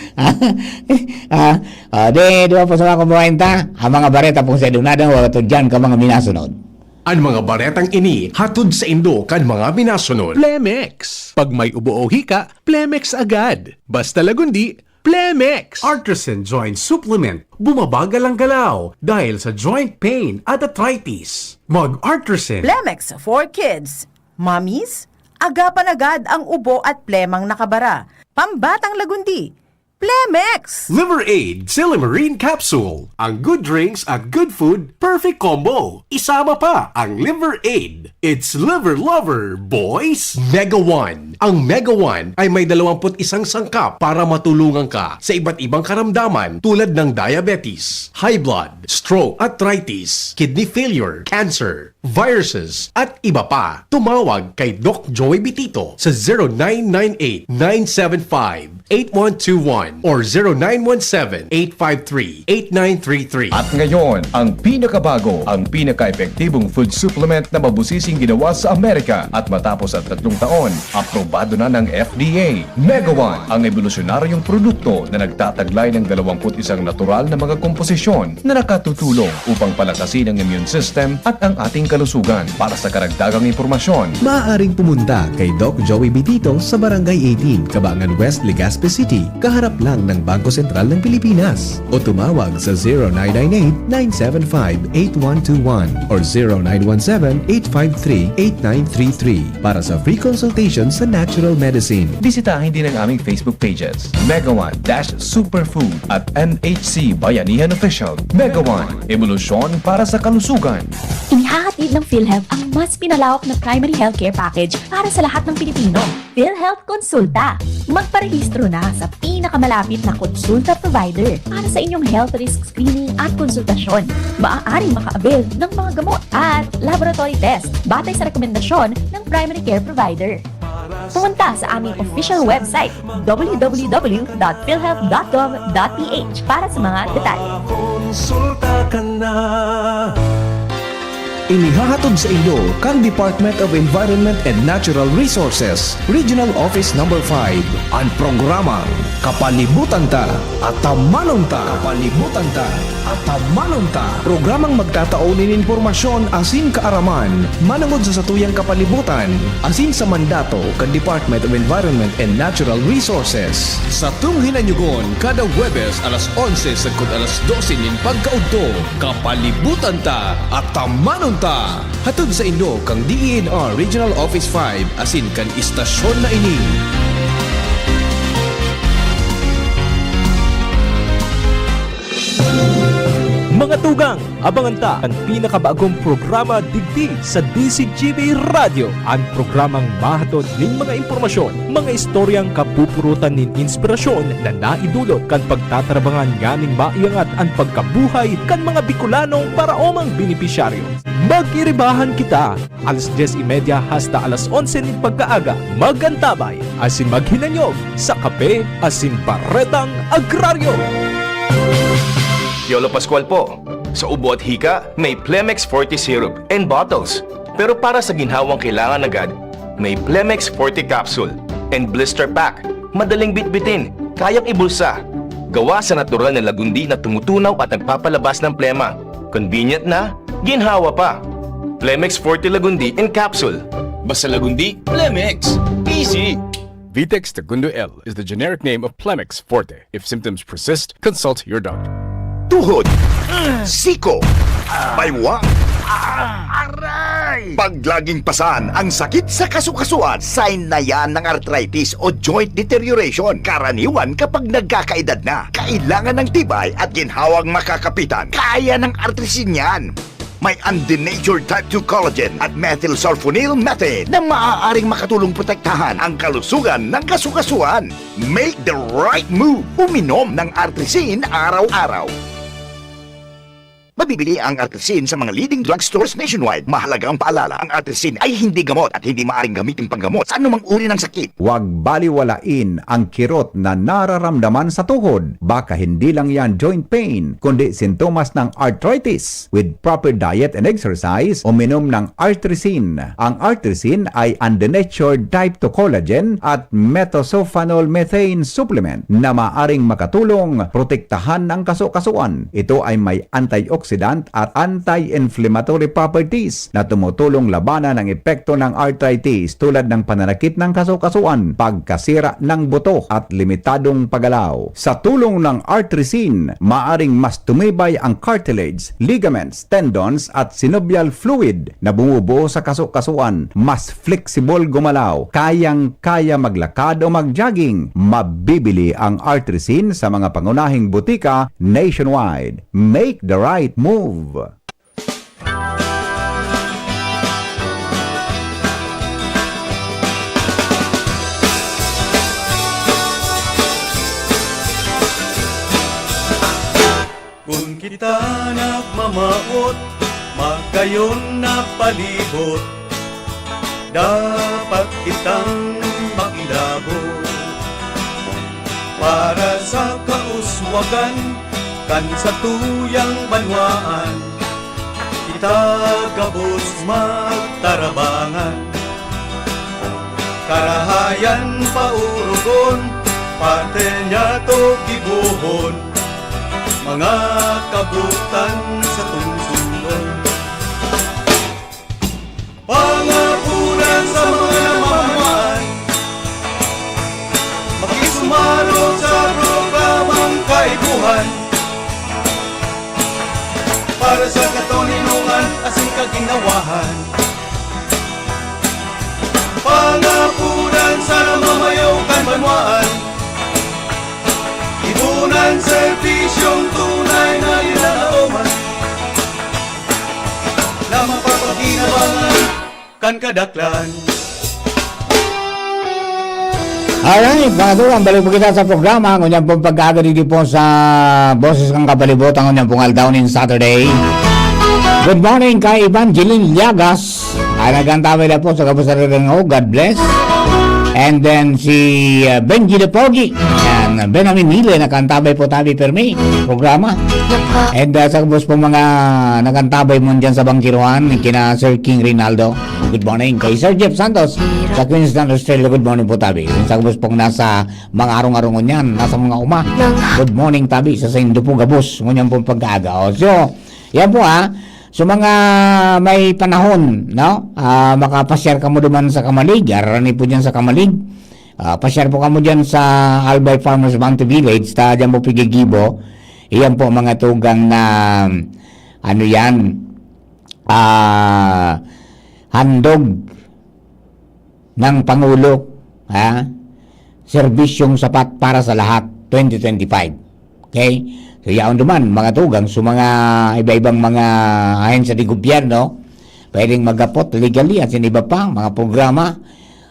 Ah, ah, di, di ba po sa mga kumbahan ta? Ang mga bareta pong sa Dunada, wala to dyan ka mga minasunod. Ang mga baretang ini hatod saindo kan mga minasunod. Plemex. Pag may ubo o hika, Plemex agad. Basta Lagundi, Plemex. Artisan Joint Supplement. Bumabagal ang galaw dahil sa joint pain at arthritis. Mag-Artisan. Plemex for kids. Mommies, agapan agad ang ubo at plemang nakabara. Pambatang Lagundi. Plemex! Liver Aid Silimarin Capsule. Ang good drinks at good food, perfect combo. Isama pa ang Liver Aid. It's Liver Lover, boys! Mega One. Ang Mega One ay may dalawampu't isang sangkap para matulungan ka sa iba't ibang karamdaman tulad ng diabetes, high blood, stroke, arthritis, kidney failure, cancer, viruses, at iba pa. Tumawag kay Doc Joey Bitito sa zero nine nine eight nine seven five eight one two one or zero nine one seven eight five three eight nine three three. At ngayon, ang pinakabago, ang pinaka-epektibong food supplement na mabusising ginawa sa Amerika at matapos ang tatlong taon, aprobado na ng F D A. Mega One, ang ebolusyonaryong produkto na nagtataglay ng dalawampu't isang natural na mga komposisyon na nakatutulong upang palakasin ang immune system at ang ating kalusugan. Para sa karagdagang impormasyon, maaaring pumunta kay Doc Joey Bitito sa Barangay eighteen, Cabangan West, Legazpi City, kaharap lang ng Bangko Sentral ng Pilipinas. O tumawag sa zero nine nine eight nine seven five eight one two one or zero nine one seven eight five three eight nine three three para sa free consultation sa natural medicine. Bisitahin din ang aming Facebook pages, Mega One dash Superfood at M H C Bayanihan Official. Mega One, ebolusyon para sa kalusugan. Inihahatid ng PhilHealth ang mas pinalawak na primary healthcare package para sa lahat ng Pilipino. PhilHealth Konsulta. Magparehistro na sa pinakamalapit na konsulta provider para sa inyong health risk screening at konsultasyon. Maaaring maka-avail ng mga gamot at laboratory test batay sa rekomendasyon ng primary care provider. Pumunta sa aming official website, w w w dot philhealth dot gov dot p h, para sa mga detalye. Konsulta ka na. Inihahatod sa inyo kan Department of Environment and Natural Resources, Regional Office Number five, an programang Kapalibutan Ta, Atamanon Ta. Kapalibutan Ta, Atamanon Ta. Programang magtatao nin impormasyon asin kaaraman manongod sa satuyang kapalibutan asin sa mandato kan Department of Environment and Natural Resources. Satong hinanyogon kada Huwebes alas onse sagkod alas dose nin pagkaudto, Kapalibutan Ta, Atamanon Ta. Hatod sa inyo kan D E N R Regional Office five asin kan istasyon na ini. Mga tugang, abangan ta an pinakabagong programa digdi sa D Z G B Radyo, an programang mahatod nin mga impormasyon, mga istoryang kapupurutan nin inspirasyon na naidulot kan pagtatrabangan nganing maiangat an pagkabuhay kan mga Bicolanong paraomang benepisyaryo. Mag-iribahan kita, alas dyes y media hasta alas onse nin pagkaaga. Mag-antabay asin maghinanyog sa Kape asin Baretang Agraryo. Piolo Pascual po. Sa ubo at hika, may Plemex Forte Syrup and bottles. Pero para sa ginhawang kailangan agad, may Plemex Forte Capsule and Blister Pack. Madaling bitbitin, kayang ibulsa. Gawa sa natural na lagundi na tumutunaw at nagpapalabas ng plema. Convenient na, ginhawa pa. Plemex Forte Lagundi in Capsule. Basta Lagundi, Plemex. Easy! Vitex Tagundo L is the generic name of Plemex Forte. If symptoms persist, consult your doctor. Tuhod, siko, baywang, aray! Pag laging pasan ang sakit sa kasukasuan, sign na yan ng arthritis o joint deterioration. Karaniwan kapag nagkakaedad na, kailangan ng tibay at ginhawang makakapitan. Kaya ng artrisin yan. May undenatured type two collagen at methylsulfonyl methane na maaaring makatulong protektahan ang kalusugan ng kasukasuan. Make the right move. Uminom ng Artrisin araw-araw. Mabibili ang Artrisin sa mga leading drugstores nationwide. Mahalaga ang paalala, ang Artrisin ay hindi gamot at hindi maaaring gamitin panggamot sa anumang uri ng sakit. Huwag baliwalain ang kirot na nararamdaman sa tuhod. Baka hindi lang yan joint pain, kundi sintomas ng arthritis. With proper diet and exercise, uminom ng Artrisin. Ang Artrisin ay undenatured type two collagen at methylsulfonyl methane supplement na maaring makatulong protektahan ang kasukasuan. Ito ay may antioxidant antioxidant at anti-inflammatory properties na tumutulong labanan ang epekto ng arthritis tulad ng pananakit ng kasukasuan, pagkasira ng buto at limitadong paggalaw. Sa tulong ng Artrisin, maaring mas tumibay ang cartilage, ligaments, tendons at synovial fluid na bumubuo sa kasukasuan, mas flexible gumalaw, kayang-kaya maglakad o mag-jogging. Mabibili ang Artrisin sa mga pangunahing butika nationwide. Make the right move! Kun kita nagmamawot, magayon na palibot, dapat kitang makilabot. Para sa kauswagan kan satuyang banwaan, kita gabos magtarabangan. Karahayan paurugon, pati niyato gibohon, mga kabutan sa tungsungon. Pangapuran sa mga namamahan, makisumarog sa programang kaipuhan, para sa katoninongan asin kaginawahan. Pangapuran sa namamayo kan banwaan, ipunan serbisyong tunay na linalaoman, na mapapaginabangan kan kadaklan. Alright, mga tugang, balik po kita sa programa. Ngunyan pong pag-aaga digdi po sa Boses kan Kapalibutan, ngunyan pong aldaw nin Saturday. Good morning kay Evangeline Llagas. Ay, nagkantabay na po sa gabos na rin, oh, God bless. And then si, uh, Benji the Pogi. Yan, Benjamin Nile, nagkantabay po tabi permi programa. And, uh, sa gabos po mga nagkantabay mo dyan sa bangkiruhan, kina Sir King Rinaldo. Good morning. Kay Sir Jeff Santos, sa Queensland, Australia, good morning po, tabi. Sa gabos pong nasa mga arong-arong ngunyan, nasa mga uma. Good morning, tabi, sa saindo po gabos, ngunyan pong pag-aaga. O, so, yan po, ha. So, mga may panahon, no? Ah, makapasyar kamo duman sa Camalig, arani po dyan sa Camalig. Ah, pasyar po kamo dyan sa Albay Farmers Bounty Village, ta dyan po pigigibo. Iyan po, mga tugang na, ano yan, ah, handog ng Pangulo, ha? Serbisyong sapat para sa lahat, twenty twenty-five. Okay? So, yaon duman, mga tugang, so mga iba-ibang mga ahensya de gobyerno, pwedeng magapot legally at iba pa, mga programa,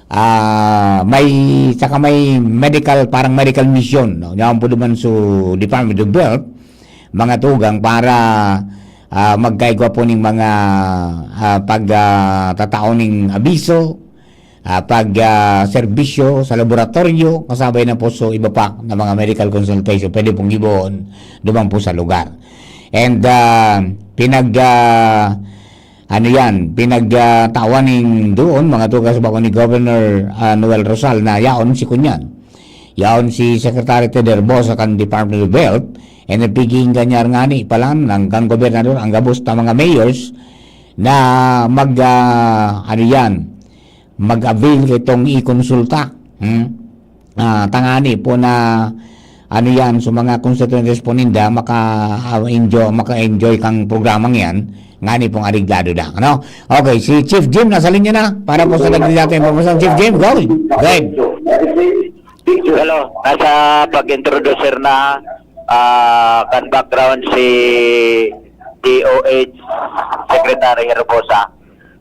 ah, may, saka may medical, parang medical mission, no? Yaon po duman so Department of Health, mga tugang, para, ah, magkaigwa po ning mga, ah, pag, ah, tatao ning abiso, ah, pag, ah, serbisyo sa laboratorio, kasabay na po so iba pa na mga medical consultation, pwede pong gibohon duman po sa lugar. And, ah, pinag, ah, ano yan, pinagtawan ning doon, mga tugang, sa bako ni Governor, ah, Noel Rosal na yaon si Kunyan. Yaon si Secretary Ted Herbosa kan Department of Health, and nagpiging kanyar ngani palan ng kan gobernador, ang gabos na mga mayors na mag, ah, ano yan, mag-avail kitong ikonsulta. Hmm? Ah, tangani po na, ano yan, so mga constituents po ninda, maka, ah, enjoy, maka-enjoy kang programang yan, ngani pong areglado na, ano? Okay, si Chief Jim nasa linya na para po sa nagdidata impormasyon. Chief Jim, go! Go ahead. Hello, nasa pag-introducer na, ah, kan background si D O H Secretary Herbosa.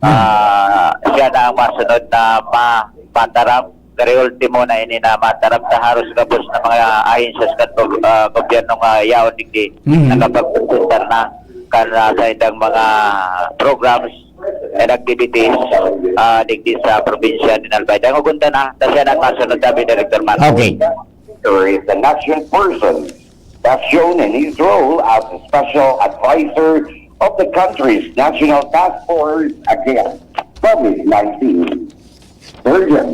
Hmm. Ah, siya na ang masunod na ma-, matarap. Kare ultimo na ini na matarap sa haros gabos na mga ahensyas kan gob-, ah, gobyerno nga yaon digdi, hmm, nakapagpresentar na kan, ah, sa indang mga programs and activities, ah, digdi sa probinsya nin Albay. Dangogon ta na, ta siya na ang masunod, tabi, Director Mark. Okay. Is an action person best shown in his role as a special advisor of the country's National Task Force against COVID nineteen. Surgeon,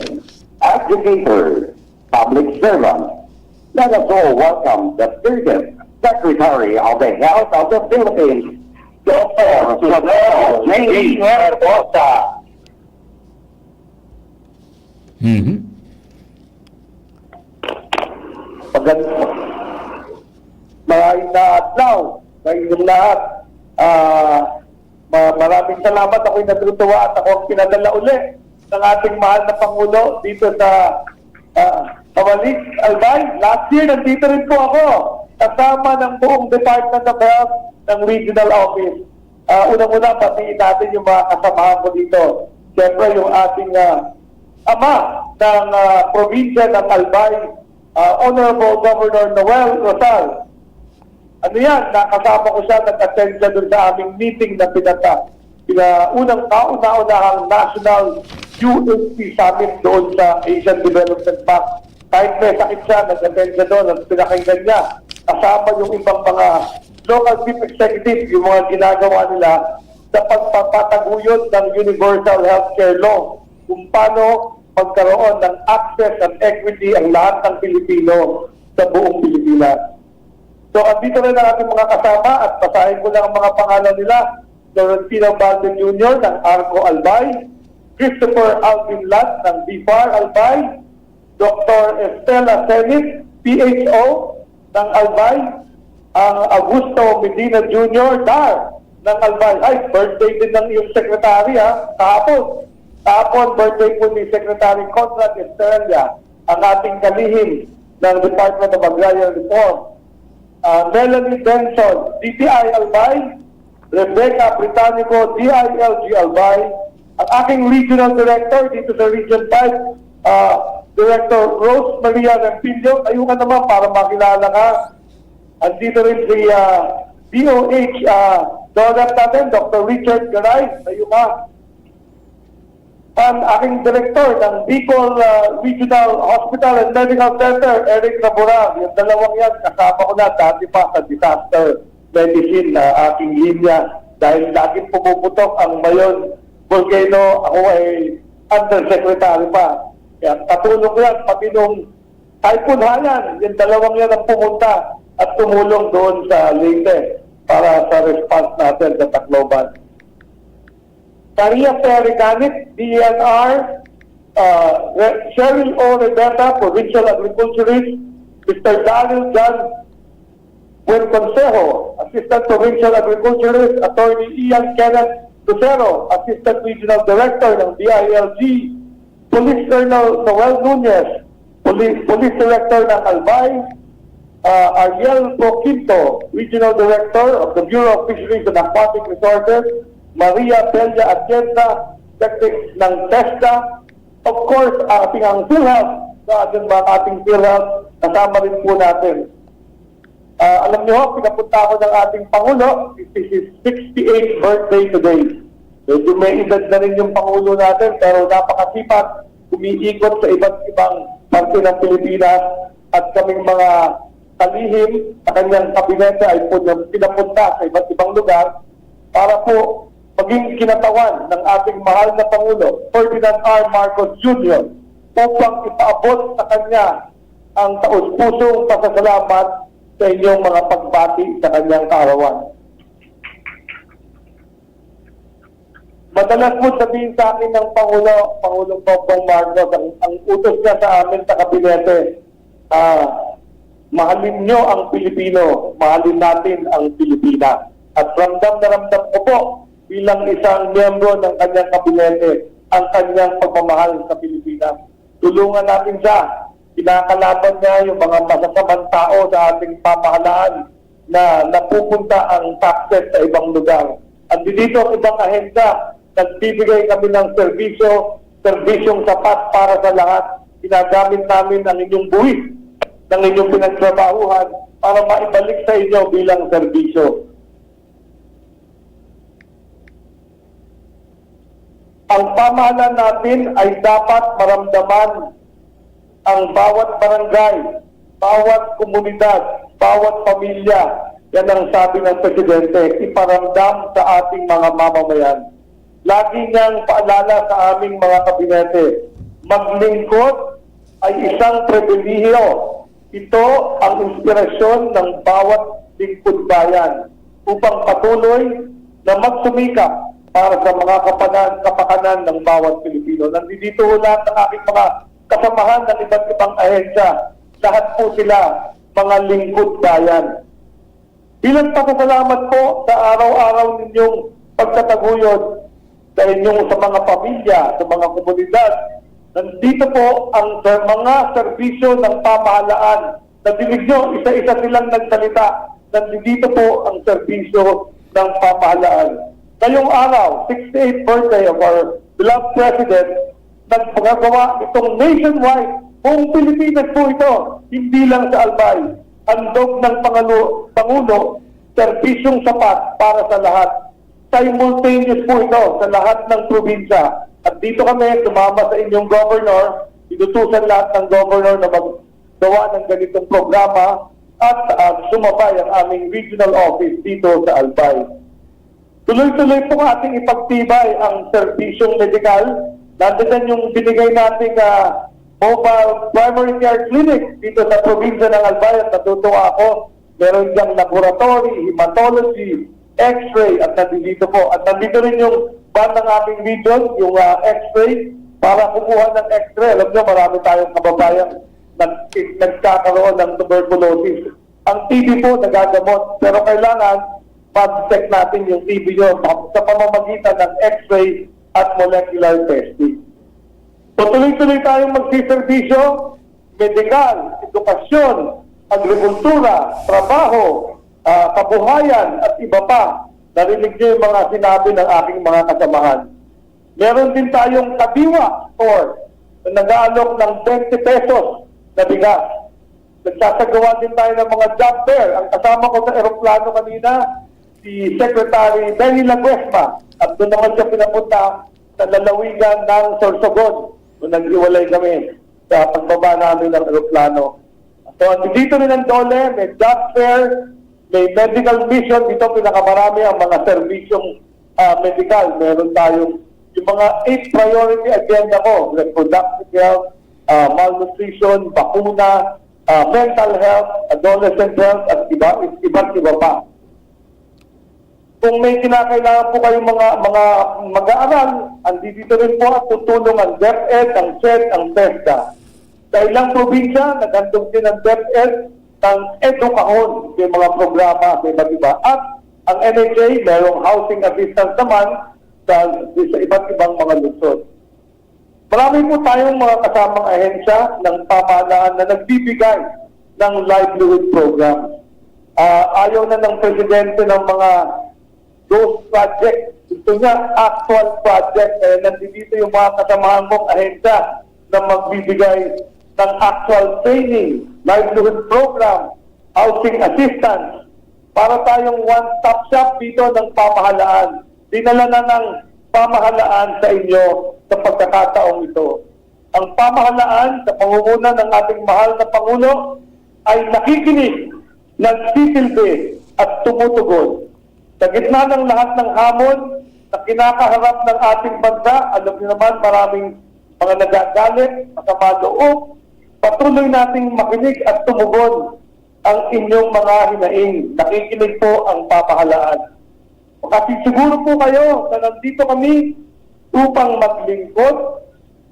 educator, public servant. Let us all welcome the thirtieth Secretary of the Health of the Philippines, Doktor Sodoro J. Herbosa. Mhm. Magandang maayong na adlaw sa inyong lahat. Ah, ma- maraming salamat. Ako'y natutuwa at ako ang pinadala uli ng ating mahal na Pangulo dito sa ah, Kawalik, Albay. Last year, nandito rin po ako kasama ng buong Department of Health ng Regional Office. Ah, unang-una, batiin natin yung mga kasamahan ko dito. Siyempre, yung ating ah, ama ng ah, probinsya ng Albay, ah, Honorable Governor Noel Rosal. Ano yan? Nakasama ko siya, nag-attend siya dun sa aming meeting na pinata, pinaunang kauna-unahang National U H C Summit doon sa Asian Development Bank. Kahit may sakit siya, nag-attend siya doon at pinakinggan niya. Kasama yung ibang mga local chief executive, yung mga ginagawa nila sa pagpapataguyod ng Universal Healthcare Law, kung paano magkaroon ng access and equity ang lahat ng Pilipino sa buong Pilipinas. So, andito rin ang ating mga kasama at basahin ko lang ang mga pangalan nila. Florentino Balde Junior ng Arco Albay, Christopher Alvin Lat ng BFAR Albay, Doktor Estela Senit, P H O ng Albay, ang Augusto Medina Junior, Dar, ng Albay. Ay, birthday din ng iyong secretary, ha? Kahapon. Kahapon, birthday po ni Secretary Conrad Estrella, ang ating kalihim ng Department of Agrarian Reform. Ah, Melanie Benson, D T I Albay, Rebecca Britannico, D I L G Albay, ang aking regional director dito sa Region five, ah, Director Rose Maria Rempillo, tayo ka naman para makilala ka. Andito rin si ah, D O H, ah, DOLEP natin, Doctor Richard Garay, tayo ka. Ang aking director ng Bicol ah, Regional Hospital and Medical Center, Eric Laboral. Yung dalawang yan, kasama ko na dati pa sa disaster medicine na aking linya. Dahil laging pumuputok ang Mayon Volcano, ako ay undersecretary pa. Kaya katulong ko yan, pati nung Typhoon Haiyan, yung dalawang yan ang pumunta at tumulong doon sa Leyte para sa response natin sa Tacloban. Maria Ferry Ganit, D E N R, uh, Re- Cheryl O. Rebeta, Provincial Agriculturist, Mister Daryl John Buen Consejo, Assistant Provincial Agriculturist, Attorney Ian Kenneth Lucero, Assistant Regional Director ng D I L G, Police Colonel Noel Nunez, Police, Police Director ng Albay, uh, Ariel Poquinto, Regional Director of the Bureau of Fisheries and Aquatic Resources, Maria Bella Atienza, Secretary ng TESDA, of course, ating ang PhilHealth, sa ating mga ating PhilHealth, kasama rin po natin. Uh, alam niyo, pinapunta ako ng ating Pangulo, it is his sixty-eighth birthday today. Medyo may edad na rin yung Pangulo natin, pero napakasipag, umiikot sa iba't ibang parte ng Pilipinas at kaming mga kalihim sa kanyang kabinete ay pinapunta sa iba't ibang lugar para po maging kinatawan ng ating mahal na Pangulo, Ferdinand R. Marcos Junior, upang ipaabot sa kanya ang taus-pusong pasasalamat sa inyong mga pagbati sa kanyang kaarawan. Madalas po sabihin sa akin ng Pangulo, Pangulong Bongbong Marcos, ang, ang utos niya sa amin sa kabinete, ah, mahalin niyo ang Pilipino, mahalin natin ang Pilipinas. At ramdam na ramdam ko po bilang isang miyembro ng kanyang kabinete ang kanyang pagmamahal sa Pilipinas. Tulungan natin siya. Kinakalaban niya yung mga masasamang tao sa ating pamahalaan na napupunta ang taxes sa ibang lugar. At dito ang ibang ahensya, nagbibigay kami ng serbisyo, serbisyong sapat para sa lahat. Ginagamit namin ang inyong buwis, ng inyong pinagtrabahuhan para maibalik sa inyo bilang serbisyo. Ang pamahalaan natin ay dapat maramdaman ang bawat barangay, bawat komunidad, bawat pamilya. Yan ang sabi ng Presidente, iparamdam sa ating mga mamamayan. Lagi niyang paalala sa aming mga kabinete, maglingkod ay isang pribilehiyo. Ito ang inspirasyon ng bawat lingkod bayan upang patuloy na magsumikap para sa mga kapanan, kapakanan ng bawat Pilipino. Nandito ho lahat ng aking mga kasamahan ng iba't ibang ahensya. Lahat po sila mga lingkod bayan. Bilang pasasalamat po sa araw-araw ninyong pagtataguyod sa inyong, sa mga pamilya, sa mga komunidad, nandito po ang ser-, mga serbisyo ng pamahalaan. Nadinig nyo, isa-isa silang nagsalita. Nandito po ang serbisyo ng pamahalaan. Ngayong araw, sixty-eighth birthday of our beloved President, nagpagawa itong nationwide. Buong Pilipinas po ito, hindi lang sa Albay. Handog ng Pangulo, Pangulo, serbisyong sapat para sa lahat. Simultaneous po ito sa lahat ng probinsya. At dito kami, sumama sa inyong governor, inutusan lahat ng governor na maggawa ng ganitong programa at, ah, sumabay ang aming regional office dito sa Albay. Tuloy-tuloy pong ating ipagtibay ang serbisyong medikal. Nandiyan yung binigay nating, ah, mobile primary care clinic dito sa probinsya ng Albay at natutuwa ako. Meron diyang laboratory, hematology, x-ray, at nandito po. At nandito rin yung van ng aming region, yung, ah, x-ray, para kumuha ng x-ray. Alam nyo, marami tayong kababayan nag-, nagkakaroon ng tuberculosis. Ang T B po, nagagamot. Pero kailangan, pag-check natin yung T B nyo sa pamamagitan ng x-ray at molecular testing. So, tuloy-tuloy tayong magsiservisyo, medikal, edukasyon, agrikultura, trabaho, ah, kabuhayan, at iba pa. Narinig niyo yung mga sinabi ng aking mga kasamahan. Meron din tayong Kadiwa Store na nag-aalok ng twenty pesos na bigas. Nagsasagawa din tayo ng mga job fair. Ang kasama ko sa eroplano kanina, si Secretary Benny Laguesma. At doon naman siya pinapunta sa lalawigan ng Sorsogon nung naghiwalay kami sa pagbaba namin ng eroplano. So, andito rin ang DOLE, may job fair, may medical mission. Dito, pinakamarami ang mga serbisyong, ah, medikal. Meron tayong yung mga eight priority agenda ko, reproductive health, ah, malnutrition, bakuna, ah, mental health, adolescent health, at iba, iba't iba pa. Kung may kinakailangan po kayong mga, mga mag-aaral, andito rin po at tutulong ang DepEd, ang SED, ang TESDA. Sa ilang probinsya, naghandog din ang DepEd ng edukahon, may mga programa sa iba't iba. At ang N H A, merong housing assistance naman sa, sa iba't ibang mga lungsod. Marami po tayong mga kasamang ahensya ng pamahalaan na nagbibigay ng livelihood program. Ah, ayaw na ng presidente ng mga ghost project. Gusto niya actual project. Kaya nandito yung mga kasamahan kong ahensya na magbibigay ng actual training, livelihood program, housing assistance, para tayong one-stop shop dito ng pamahalaan. Dinala na ng pamahalaan sa inyo sa pagkakataong ito. Ang pamahalaan sa pangunguna ng ating mahal na Pangulo ay nakikinig, nagsisilbi at tumutugon. Sa gitna ng lahat ng hamon na kinakaharap ng ating bansa, alam niyo naman, maraming mga nagagalit, masama loob, patuloy nating makinig at tumugon ang inyong mga hinaing. Nakikinig po ang pamahalaan. Makasisiguro po kayo na nandito kami upang maglingkod,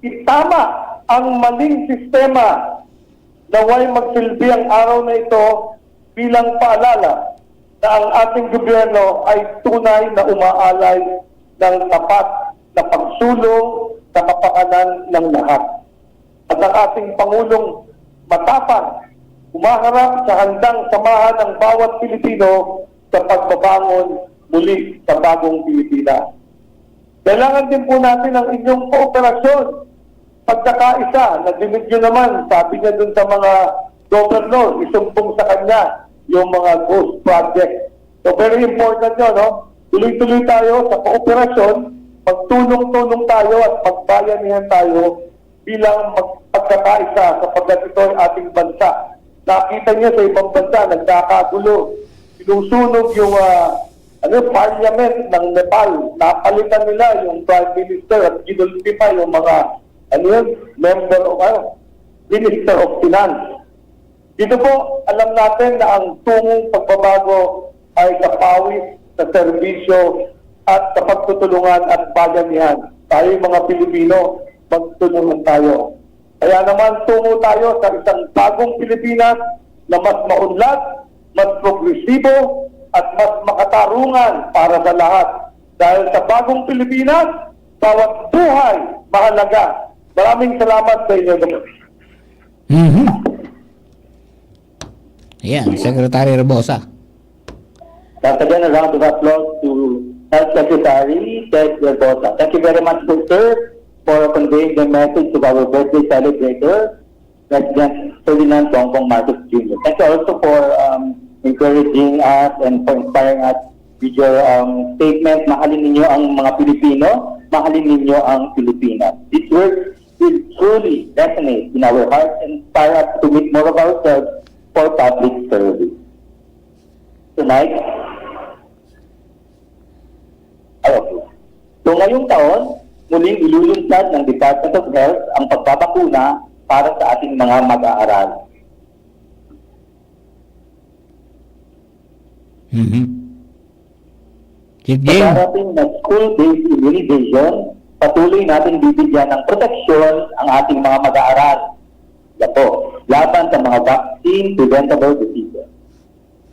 itama ang maling sistema. Naway magsilbi ang araw na ito bilang paalala na ang ating gobyerno ay tunay na umaalay ng tapat na pagsulong sa kapakanan ng lahat. At ang ating Pangulong matapang, humaharap sa handang samahan ang bawat Pilipino sa pagbabangon muli sa bagong Pilipinas. Kailangan din po natin ang inyong kooperasyon, pagkakaisa. Nadinig nyo naman, sabi niya dun sa mga governor, isumbong sa kanya yung mga ghost project. So, very important yun, no? Tuloy-tuloy tayo sa kooperasyon, magtulong-tulong tayo at magbayanihan tayo bilang mag-, pagkakaisa, sapagkat ito ang ating bansa. Nakita niyo sa ibang bansa, nagkakagulo. Sinusunog yung, ah, ano, parliament ng Nepal. Napalitan nila yung prime minister at ginulpi pa yung mga, ano yun, member of, ano, minister of finance. Dito po, alam natin na ang tungong pagbabago ay sa pawis, sa serbisyo, at sa pagtutulungan at bayanihan. Tayo'y mga Pilipino, magtulungan tayo. Kaya naman, tungo tayo sa isang bagong Pilipinas na mas maunlad, mas progresibo, at mas makatarungan para sa lahat. Dahil sa bagong Pilipinas, bawat buhay mahalaga. Maraming salamat sa inyo. Mhm. Ayan, Secretary Rebosa. Once again, a round of applause to Health Secretary Ted Rebosa. Thank you very much po, sir, for conveying the message to our birthday celebrator, President Ferdinand Bongbong Marcos Junior Thank you also for um, encouraging us and for inspiring us with your um, statement, "Mahalin ninyo ang mga Pilipino, mahalin ninyo ang Pilipinas." This work will truly resonate in our hearts and inspire us to commit more of ourselves for public service. Tonight, ay, okay. So ngayong taon, muling ilulunsad ng Department of Health ang pagbabakuna para sa ating mga mag-aaral. Mhm. Chief Sa Jim. darating na school-based immunization, patuloy natin bibigyan ng proteksyon ang ating mga mag-aaral. Yan po, laban sa mga vaccine-preventable diseases.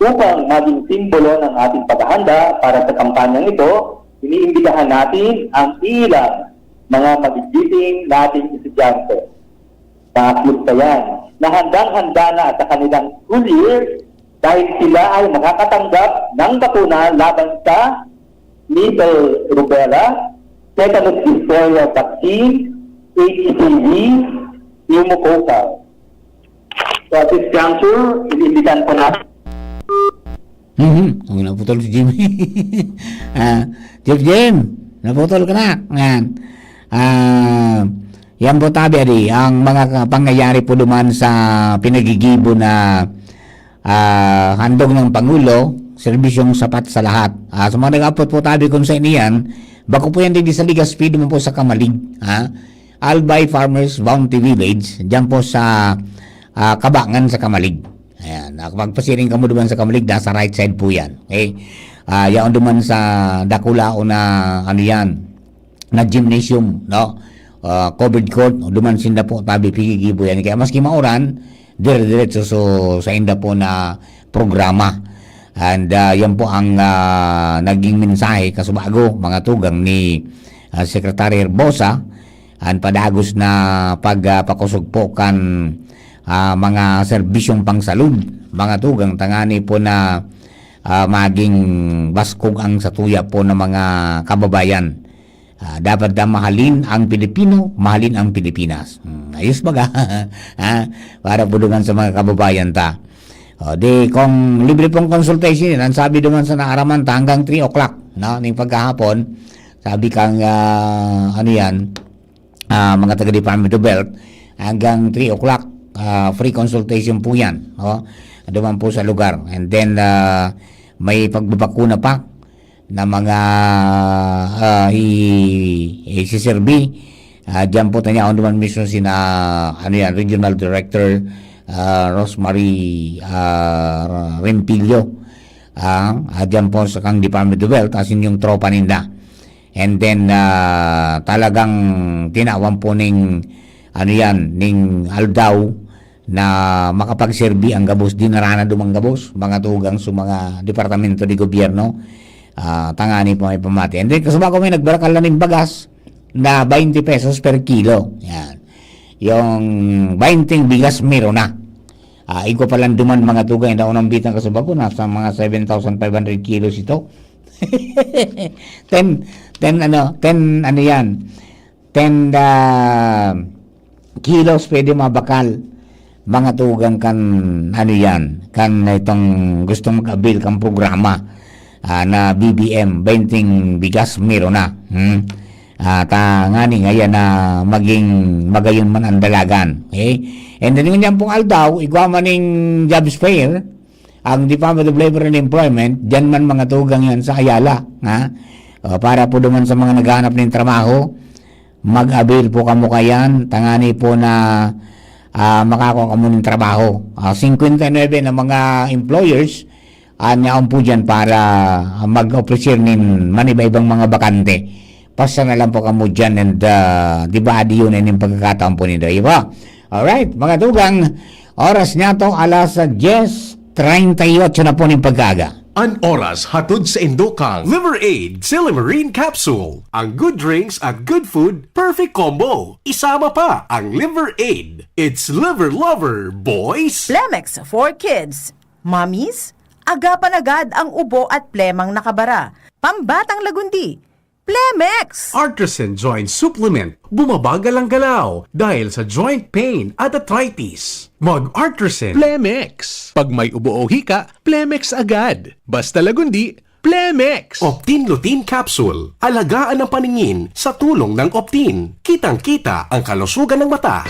Upang maging simbolo ng ating paghahanda para sa kampanyang ito, iniimbitahan natin ang ilang mga magigiting nating estudyante. Mga club pa yan, na handang-handa na sa kanilang school year dahil sila ay makakatanggap ng bakuna laban sa measles, rubella, tetanus diphtheria vaccine, H P V, pneumococcal. So at this juncture, inimbitahan po natin Mhm. Ang naputol si Jimmy. Ah, Chief Jim, naputol ka na. Yan. Ah, yan po tabi, adi, ang mga ka- pangyayari po duman sa pinagigibo na ah, handog ng Pangulo, serbisyong sapat sa lahat. Ah, sa mga nag-aapot po tabi kung sa ini yan, bako po yan digdi sa Legazpi, duman po sa Camalig. Ha? Albay Farmers Bounty Village, dyan po sa ah, Kabangan sa Camalig. Ayan, ah, magpasiring kamo duman sa Camalig, nasa right side po yan. Okay? Ah, yaon duman sa dakulaon na, ano yan, na gymnasium, no? Ah, covered court, duman sinda po tabi pigigibo yan. Kaya maski mauran, dire-diretso so, sa inda po na programa. And ah, yan po ang ah, naging mensahe kasubago, mga tugang ni ah, Secretary Herbosa, ang padagos na pagpakosog po kan ah, mga serbisyong pangsalud, mga tugang, tangani po na ah, maging baskog ang satuya po ng mga kababayan. Ah, dapat na mahalin ang Pilipino, mahalin ang Pilipinas. Hmm, ayos baga. Ha? Para po duman sa mga kababayan ta. O, di kung libre pong consultation yan, ang sabi duman sa naaraman ta hanggang three o'clock, no? Ning pagkahapon, sabi kang, ah, ano yan, ah, mga taga Department of Health, hanggang three o'clock, ah, free consultation po yan. O, duman po sa lugar. And then, ah, may pagbabakuna pa na mga ah, i- isiserbi. Ah, diyan po tanya ako naman mismo sina ano yan, Regional Director ah, Rosemary ah, Rempillo. Ah, ah, diyan po sa kang Department of Health, as in yung tropa ninda. And then ah, talagang tinawan po ning ano yan, ning aldaw na makapagserbi ang gabos, dinara na dumang gabos, mga tugang sa mga departamento de gobyerno, ah, tangani pa may pamati. And then, kasubago may nagbarakal na ning bagas na twenty pesos per kilo. Yan. Yung twenty bigas, meron na. Ah, igwa pa lang duman, mga tugang, na unang bitang kasubago, nasa mga seven thousand five hundred kilos ito. ten, ten, ano, ten, ano yan, ten, ah, kilos pwede mabakal, mga tugang, kan, ano yan, kan itong gustong mag-avail kan programa ah, na B B M, twenty bigas, meron na. Hmm? Ah, ta ngani ngayon na maging magayon man ang dalagan. Okay? And then, ngunyan pong aldaw, igwa man ning jobs fair, ang Department of Labor and Employment, dyan man, mga tugang, yan sa Ayala. Ha? O, para po duman sa mga naghahanap ng trabaho, mag-avail po kamo kayan, tangani po na ah, makakua kamo ning trabaho. Ah, singkwenta y nuebe na mga employers an yaon po diyan para mag-ofrecer nin maniba-ibang mga bakante. Pasta na lang po kamo diyan and, ah, di ba, adiyon na nin pagkakataon po nindo, di ba? Alright, mga tugang, oras niya to, alas diyes treinta y ocho na po nin pagkaaga. An oras hatod sa indo kan Liver Aid Silymarin Capsule. Ang good drinks at good food, perfect combo. Isama pa ang Liver Aid. It's Liver Lover, boys! Plemex for kids, mommies, agapan agad ang ubo at plemang nakabara. Pambatang lagundi, Plemex! Artresin Joint Supplement, bumabagal ang galaw dahil sa joint pain at arthritis. Mag-Artresin. Plemex. Pag may ubo o hika, Plemex agad. Basta lagundi, Plemex. Optin Lutein Capsule. Alagaan ang paningin sa tulong ng Optin. Kitang-kita ang kalusugan ng mata.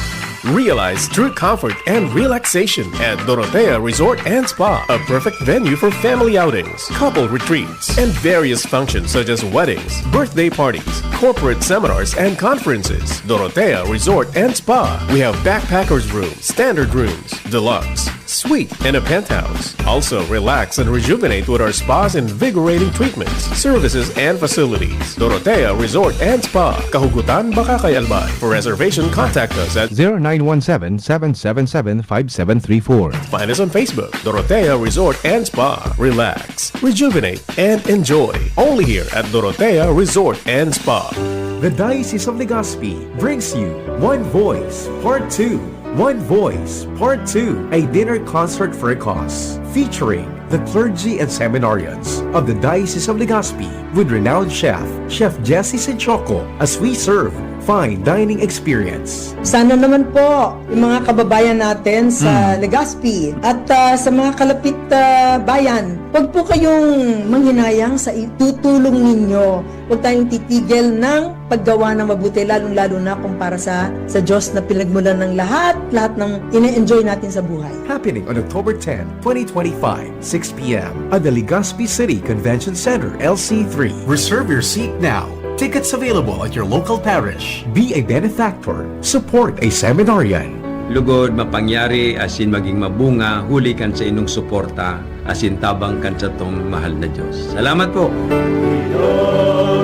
Realize true comfort and relaxation at Dorotea Resort and Spa, a perfect venue for family outings, couple retreats, and various functions such as weddings, birthday parties, corporate seminars, and conferences. Dorotea Resort and Spa. We have backpackers room, standard rooms, deluxe, suite, and a penthouse. Also, relax and rejuvenate with our spa's invigorating treatments, services, and facilities. Dorotea Resort and Spa, Kahugutan, Bacacay, Albay. For reservation, contact us at zero nine one seven, seven seven seven, five seven three four. Find us on Facebook, Dorotea Resort and Spa. Relax, rejuvenate, and enjoy. Only here at Dorotea Resort and Spa. The Diocese of Legazpi brings you One Voice Part two. One Voice Part two, a dinner concert for a cause, featuring the clergy and seminarians of the Diocese of Legazpi with renowned chef, Chef Jesse Sichoco, as we serve fine dining experience. Sana naman po yung mga kababayan natin sa Mm. Legazpi at, ah, sa mga kalapit, ah, bayan, wag po kayong manghinayang sa itutulong ninyo. Huwag tayong titigil ng paggawa ng mabuti, lalong-lalo na kung para sa, sa Diyos na pinagmulan ng lahat, lahat ng ine-enjoy natin sa buhay. Happening on October ten, twenty twenty-five, six p m at the Legazpi City Convention Center, L C three. Reserve your seat now. Tickets available at your local parish. Be a benefactor. Support a seminarian. Lugod, mapangyari, asin maging mabunga, huli kan sa inong suporta, asin tabang kan satong mahal na Diyos. Salamat po!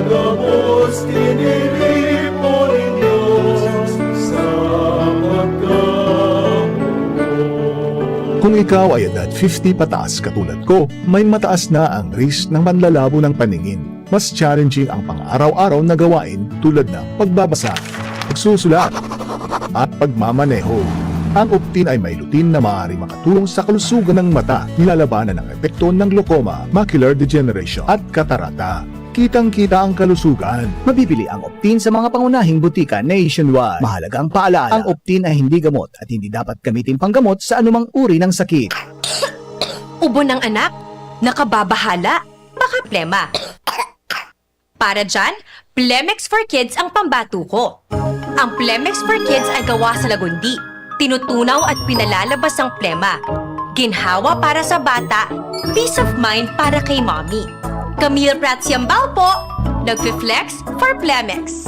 Pinagabos, tiniripo nin Diyos sa pagkamugot. Kung ikaw ay edad fifty pataas katulad ko, may mataas na ang risk ng panlalabo ng paningin. Mas challenging ang pang-araw-araw na gawain tulad ng pagbabasa, pagsusulat, at pagmamaneho. Ang Optin ay may lutein na maaaring makatulong sa kalusugan ng mata, nilalabanan ang epekto ng glaucoma, macular degeneration, at katarata. Kitang-kita ang kalusugan. Mabibili ang Optin sa mga pangunahing butika nationwide. Mahalagang paalaala, ang Optin ay hindi gamot at hindi dapat gamitin panggamot sa anumang uri ng sakit. Ubo ng anak? Nakababahala? Baka plema. Para dyan, Plemex for Kids ang pambatuko. Ang Plemex for Kids ay gawa sa lagundi, tinutunaw at pinalalabas ang plema. Ginhawa para sa bata, peace of mind para kay mommy. Camille Prats Yambao po, nagfi-flex for Plemex.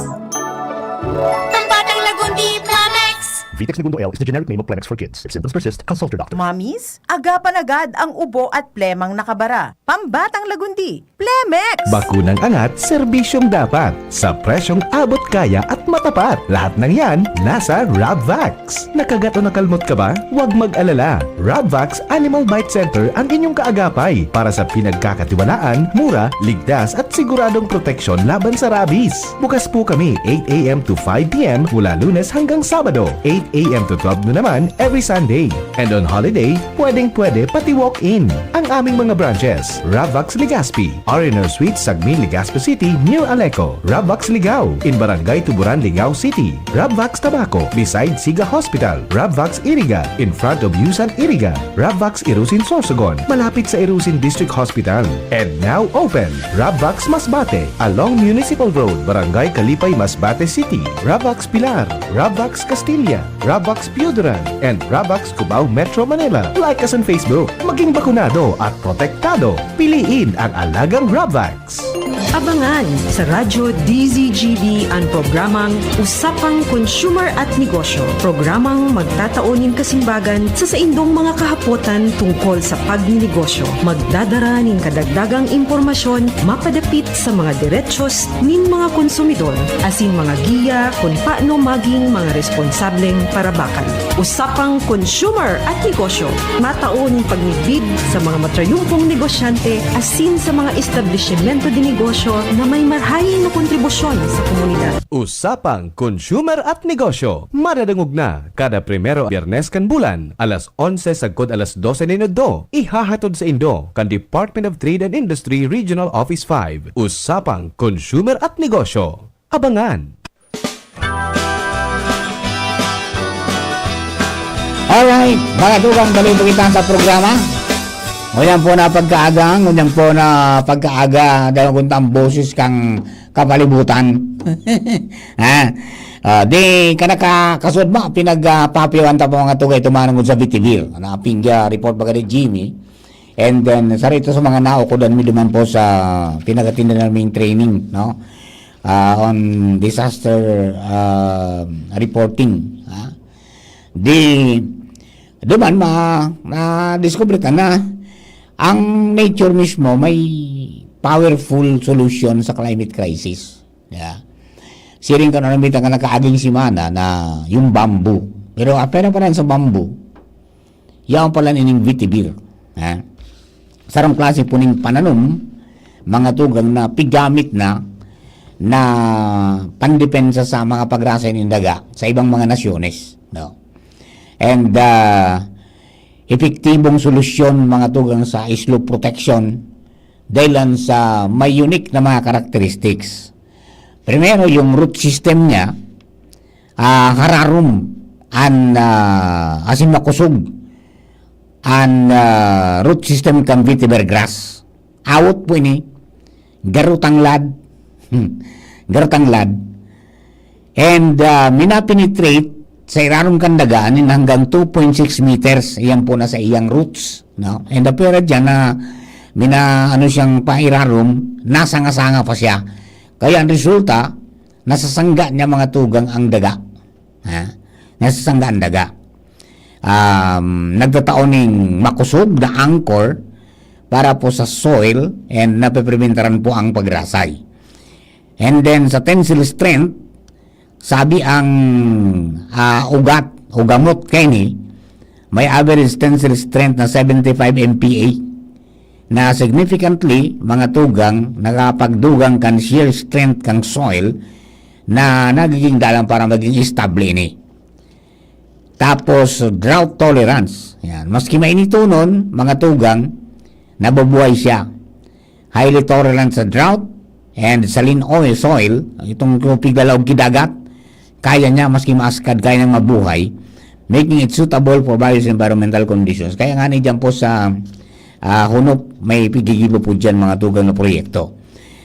Pambatang lagundi, Plemex! Vitex Negundo L is the generic name of Plemex for Kids. If symptoms persist, consult your doctor. Mommies, agapan agad ang ubo at plemang nakabara. Pambatang lagundi, Plemex! Bakunang angat, serbisyong dapat. Sa presyong abot kaya at matapat. Lahat ng yan, nasa Rabvax. Nakagat o nakalmot ka ba? Huwag mag-alala. Rabvax Animal Bite Center ang inyong kaagapay para sa pinagkakatiwalaan, mura, ligtas at siguradong proteksyon laban sa rabies. Bukas po kami eight a m to five p m mula Lunes hanggang Sabado, eight a m to twelve noon naman every Sunday. And on holiday, pwedeng-pwede pati walk-in. Ang aming mga branches, Rabvax Legazpi, R and R Suite, Sagmin, Legazpi City, near Aleco, Rabvax Ligao, in Barangay Tuburan, Ligao City, Rabvax Tabaco, beside Siga Hospital, Rabvax Iriga, in front of Yusan Iriga, Rabvax Irusin Sorsogon, malapit sa Irusin District Hospital. And now open, Rabvax Masbate, along Municipal Road, Barangay Kalipay, Masbate City, Rabvax Pilar, Rabvax Castilla, Rabvax Pioduran, and Rabvax Cubao, Metro Manila. Like us on Facebook. Maging bakunado at protektado. Piliin ang alagang Rabvax. Abangan sa Radyo D Z G B an programang Usapang Consumer at Negosyo, programang magtatao nin kasimbagan sa saindong mga kahapotan tungkol sa pagninegosyo. Magdadara nin kadagdagang impormasyon mapadapit sa mga derechos nin mga konsumidor, asin mga giya kun paano maging mga responsableng parabakan. Usapang Consumer at Negosyo, matao nin pagmidbid sa mga matrayumpong negosyante asin sa mga establisimento de negosyo na may marhay na kontribusyon sa komunidad. Usapang Consumer at Negosyo, madadangog na kada primero Biyernes kan bulan, alas onse sagkod alas dose nin udto. Ihahatod saindo kan Department of Trade and Industry Regional Office five. Usapang Consumer at Negosyo. Abangan! Alright, mga tugang, balik po kita sa programa. Ngunyan po na pagkaaga, ngunyan po na pagkaaga, dahil kung ang boses kang kapalibutan. Ha? Ah, di ka nakakasud mo, pinagpapiyawan ta po mga tugay, tumanong sa Vitivir. Ano, aping, ah, report baga ni Jimmy. And then, sa rito sa mga naukodan mi duman po sa pinagatinda naming training, no? Ah, on disaster, ah, reporting, ha? Di, duman ma-, ma-discover ta na ang nature mismo may powerful solution sa climate crisis. Yeah. Siring kan ano, may tanga nakaaging semana na yung bamboo. Pero apera pa rin sa bamboo, yaon pala nining Vitivir. Ha? Sarong klase po ning pananom, mga tugang na pigamit na, na pandepensa sa mga pagrasay nin daga sa ibang mga nasyones, no? And, ah, epektibong solusyon, mga tugang, sa slope protection dahil sa may unique na mga characteristics. Primero, yung root system niya, ah, hararom an, ah, asin makosog an, ah, root system kan vetiver grass. Awot po ini, garo tanglad. Hmm. Garo tanglad. And, ah, minapenetrate sa irarom kan daga nin hanggang two point six meters. Iyan po na sa iyang roots, no? And apwera diyan na mina-, ano siyang pairarom, nasanga-sanga pa siya. Kaya ang resulta, nasasangga niya mga tugang ang daga. Ha? Nasasangga ang daga. Um, nagtatao ning makosog na anchor para po sa soil and napepreventaran po ang pagrasay. And then sa tensile strength, sabi ang, ah, ugat o gamot kaini, may average tensile strength na seventy-five M P A na significantly, mga tugang, nakapagdugang kan shear strength kan soil na nagiging dalan para maging estable ini. Tapos, drought tolerance. Yan. Maski mainitonon, mga tugang, nabubuhay siya. Highly tolerant sa drought and saline oil soil, itong tubig lalaog ki dagat, kaya niya maski maaskad, kaya niyang mabuhay, making it suitable for various environmental conditions. Kaya nga ni dyan po sa, ah, Hunop, may pigigibo po dyan mga tugang na proyekto.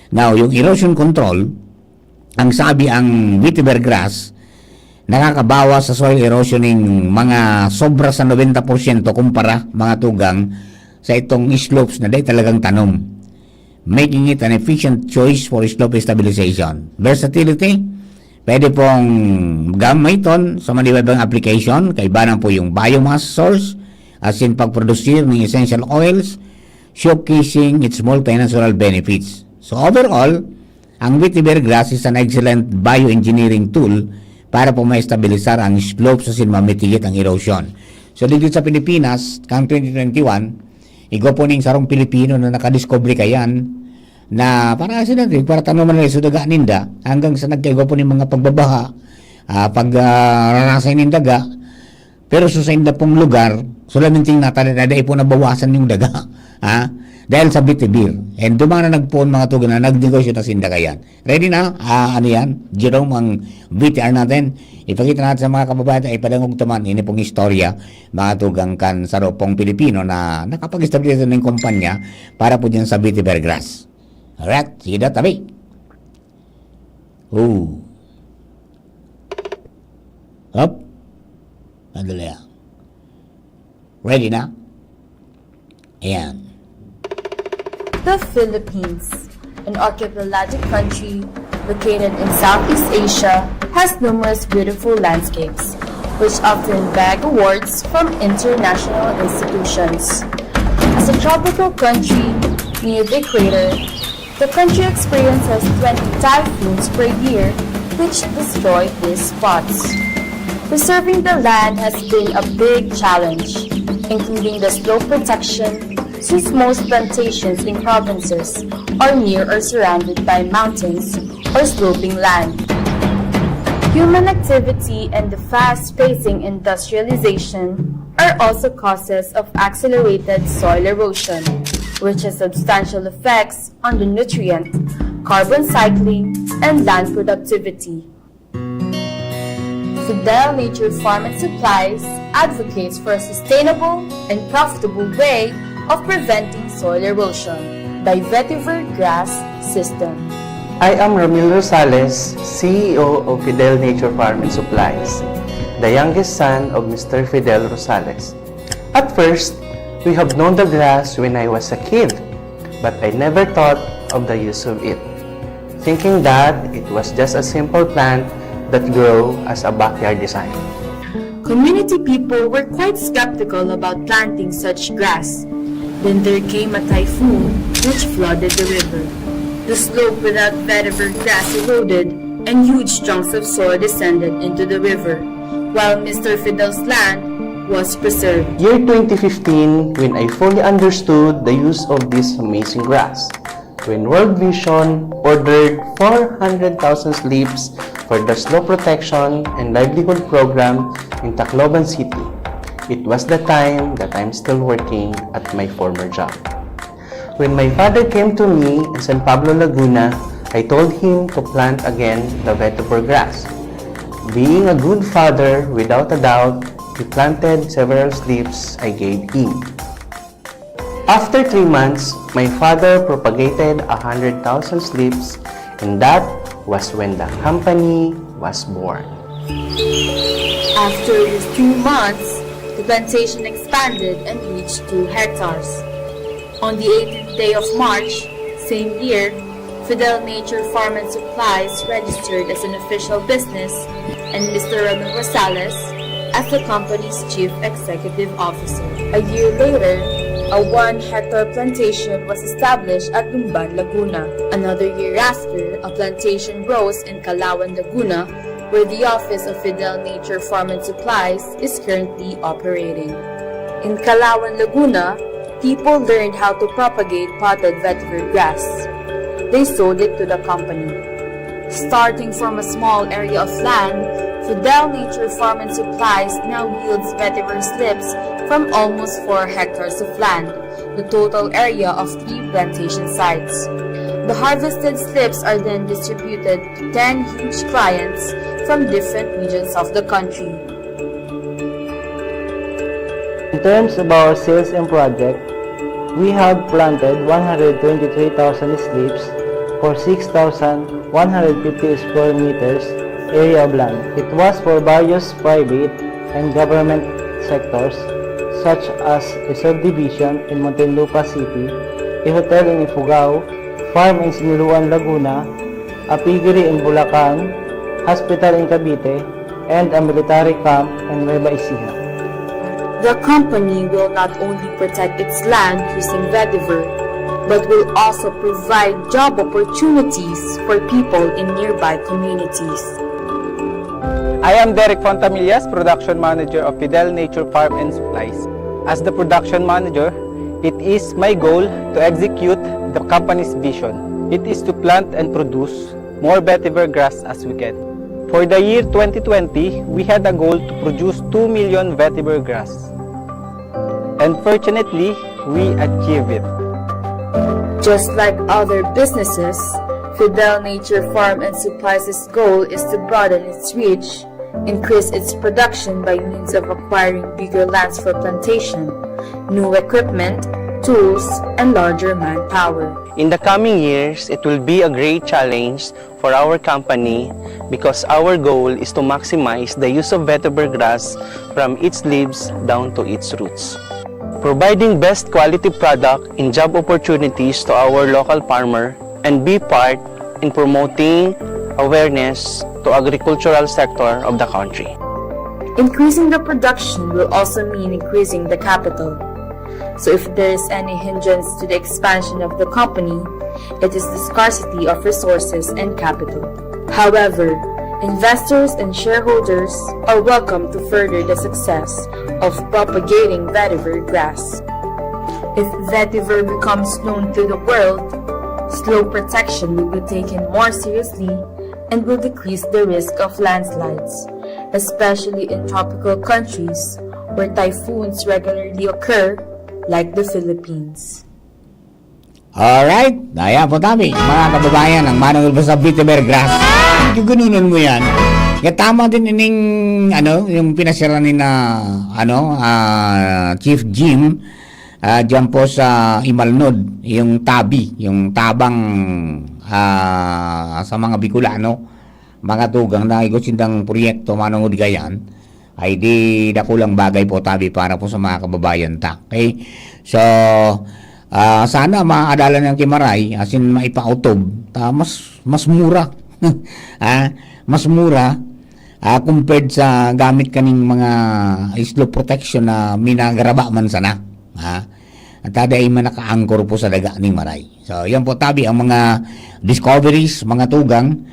Now, yung erosion control, ang sabi ang vetiver grass, nakakabawas sa soil erosion ning mga sobra sa nobenta porsyento kumpara, mga tugang, sa itong slopes na dai talagang tanom, making it an efficient choice for slope stabilization. Versatility, pwede pong gamiton sa mga iba-ibang application, kaibanan po yung biomass source, as in pagprodusir ng essential oils, showcasing its multinational benefits. So overall, ang vetiver grass is an excellent bioengineering tool para po ma-estabilisar ang slope asin mamitigit ang erosion. So, digdi sa Pilipinas, kang twenty twenty-one, igwa po ning sarong Pilipino na nakadiscover kayan na para sila, para tanuman nila sa daga ninda, hanggang sa nagkaigwa po ning mga pagbabaha, ah, pag, ah, rarasay ning daga, pero sa sainda pong lugar, solamente yung natada-, dai po nabawasan yung daga. Ha? Dahil sa vetiver. And duman na nagpoon mga tugang na nagnegosyo na sinda kayan. Ready na? Ah, ano yan? Jerome, ang V T R natin. Ipakita natin sa mga kababayan at ipadangog ta man ini pong istorya, mga tugang, kan sarong Pilipino na nakapag-establish ng kumpanya para po dyan sa vetiver grass. Alright, sige daw, tabi. Oh. Up. Madali ah. Ready na? Ayan. The Philippines. An archipelagic country located in Southeast Asia has numerous beautiful landscapes, which often bag awards from international institutions. As a tropical country near the equator, the country experiences twenty typhoons per year, which destroy these spots. Preserving the land has been a big challenge, including the slope protection, since most plantations in provinces are near or surrounded by mountains or sloping land. Human activity and the fast-pacing industrialization are also causes of accelerated soil erosion, which has substantial effects on the nutrient, carbon cycling, and land productivity. Fidel Nature Farm and Supplies advocates for a sustainable and profitable way of preventing soil erosion by vetiver grass system. I am Ramil Rosales, C E O of Fidel Nature Farm and Supplies, the youngest son of Mister Fidel Rosales. At first, we have known the grass when I was a kid, but I never thought of the use of it, thinking that it was just a simple plant that grew as a backyard design. Community people were quite skeptical about planting such grass. Then there came a typhoon which flooded the river. The slope without vetiver grass eroded and huge chunks of soil descended into the river, while Mister Fidel's land was preserved. Year twenty fifteen, when I fully understood the use of this amazing grass, when World Vision ordered four hundred thousand slips for the slope protection and livelihood program in Tacloban City. It was the time that I'm still working at my former job. When my father came to me in San Pablo, Laguna, I told him to plant again the vetiver grass. Being a good father, without a doubt, he planted several slips I gave him. After three months, my father propagated a hundred thousand slips, and that was when the company was born. After just two months, the plantation expanded and reached two hectares. On the eighteenth day of March, same year, Fidel Nature Farm and Supplies registered as an official business and Mister Ramil Rosales as the company's chief executive officer. A year later, a one-hectare plantation was established at Lumban, Laguna. Another year after, a plantation rose in Calauan, Laguna, where the office of Fidel Nature Farm and Supplies is currently operating. In Calauan, Laguna, people learned how to propagate potted vetiver grass. They sold it to the company. Starting from a small area of land, Fidel Nature Farm and Supplies now yields vetiver slips from almost four hectares of land, the total area of three plantation sites. The harvested slips are then distributed to ten huge clients from different regions of the country. In terms of our sales and project, we have planted one hundred twenty-three thousand slips for six thousand one hundred fifty square meters area of land. It was for various private and government sectors, such as a subdivision in Muntinlupa City, a hotel in Ifugao, farm in Siniloan, Laguna, a piggery in Bulacan, hospital in Cavite, and a military camp in Nueva Ecija. The company will not only protect its land using vetiver, but will also provide job opportunities for people in nearby communities. I am Derek Fontamillas, Production Manager of Fidel Nature Farm and Supplies. As the production manager, it is my goal to execute the company's vision. It is to plant and produce more vetiver grass as we can. For the year twenty twenty, we had a goal to produce two million vetiver grass. And fortunately, we achieved it. Just like other businesses, Fidel Nature Farm and Supplies' goal is to broaden its reach, increase its production by means of acquiring bigger lands for plantation, new equipment, tools, and larger manpower. In the coming years, it will be a great challenge for our company because our goal is to maximize the use of vetiver grass from its leaves down to its roots, providing best quality product and job opportunities to our local farmer and be part in promoting awareness to agricultural sector of the country. Increasing the production will also mean increasing the capital. So if there is any hindrance to the expansion of the company, it is the scarcity of resources and capital. However, investors and shareholders are welcome to further the success of propagating vetiver grass. If vetiver becomes known to the world, slope protection will be taken more seriously and will decrease the risk of landslides, especially in tropical countries where typhoons regularly occur, like the Philippines. Alright, ayan po tabi, mga kababayan, ang manong Elvis sa Vitiver Grass. Yung ganunan mo yan. Kaya tama din ining, ano, yung pinasyalan ni na, ano, ah, Chief Jim, ah, dyan po sa Imalnod, yung tabi, yung tabang, ah, sa mga Bicolano, mga tugang na igos sindang proyekto, manong Udgayan, ay di dakulang bagay po tabi para po sa mga kababayan ta. Okay? So, ah, sana maadala niyang kimaray, asin maipautob, ta mas, mas mura. Ah, mas mura, ah, compared sa gamit kaning mga slope protection na minagaraba man sana. Ha? At tada ay manakaangkor po sa daga ning maray. So, yan po tabi ang mga discoveries, mga tugang,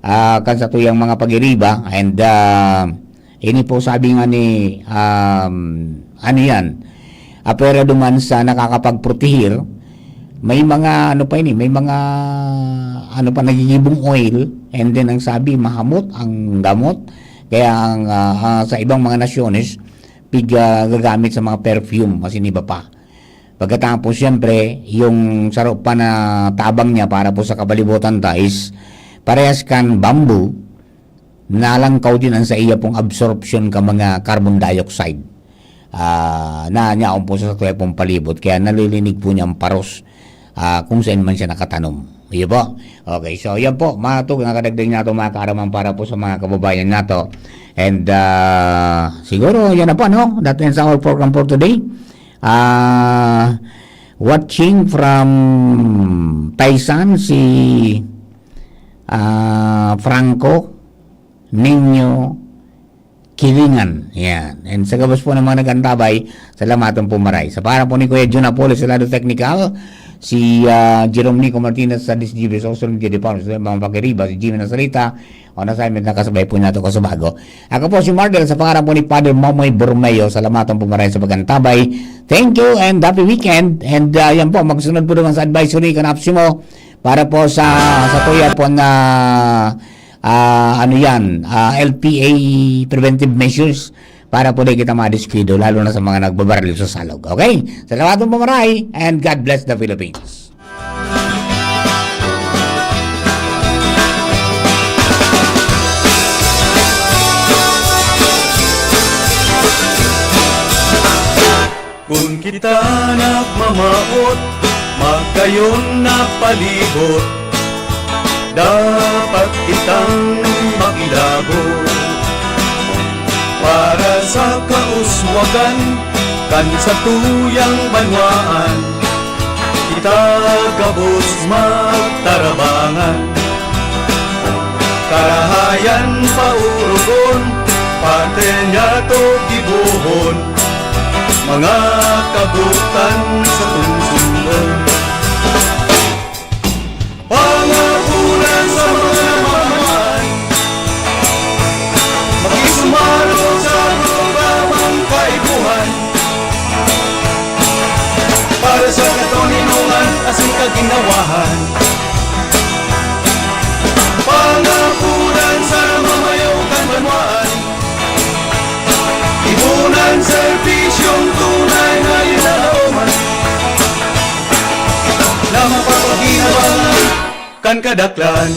ah, kan sa tuyang mga pagiriba. And, ah, ini po sabi nga ni, um, ano yan, apwera duman sa nakakapagprotehir, may mga ano pa ini, may mga ano pa, nagigibong oil, and then ang sabi, mahamot ang gamot, kaya ang, ah, ah, sa ibang mga nasyones, pig, ah, gagamit sa mga perfume, asin iba pa. Pagkatapos, siyempre, yung saro pa na tabang niya para po sa kabalibutan ta is parehas kan bamboo, nalangkaw din ang sa iya pong absorption ka mga carbon dioxide. Ah, na niya po sa tuya pong palibot, kaya nalilinig po niya ang paros, ah, kung saan man siya nakatanom. Iyo po. Okay, so yan po, mga tug, nakadagdag na ito, mga kaaraman, para po sa mga kababayan nato. And, ah, siguro, yan na po, no? That ends our program for today. Ah, watching from Taysan, si, ah, Franco Niño Kilingan. Yan. And sa gabos po ng mga nag-antabay, salamaton po maray. Sa pangaran po ni Kuya Jun Apollo sa lado technical, si, ah, Jerome Nico Martinez sa D S G B social media department, sa mga pagkiriba, si Jimmy Nazarita, on assignment, nakasabay po nato kasubago. Ako po si Mardel, sa pangaran po ni Father Momoy Borromeo, salamaton po maray sa pag-antabay. Thank you and happy weekend. And, ah, yan po, magsunod po naman sa advisory kan Apsimo para po sa, sa tuya po na, ah, ano yan, ah, L P A preventive measures para po di kita madiskuido, lalo na sa mga nagbabaril sa salog. Okay? Salamaton po maray and God bless the Philippines. Kun kita nagmamawot, magayon na palibot, dapat kitang makilabot. Para sa kauswagan kan satuyang banwaan, kita gabos magtarabangan. Karahayan paurugon, pati niyato gibohon, mga kabutan sa tungsungon. Pangapunan sa mga namamaan, makisumaro sa programang kaipuhan. Para sa katoninongan asin kaginawahan. Pangapunan sa mamayo kan banwaan. Ipunan serbisyong tunay na linalaoman na mapapaginabangan kan kadaklan.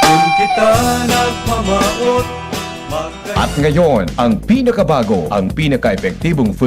Kun kita nagmamawot, magka- At Ngayon, ang pinakabago, ang pinaka-epektibong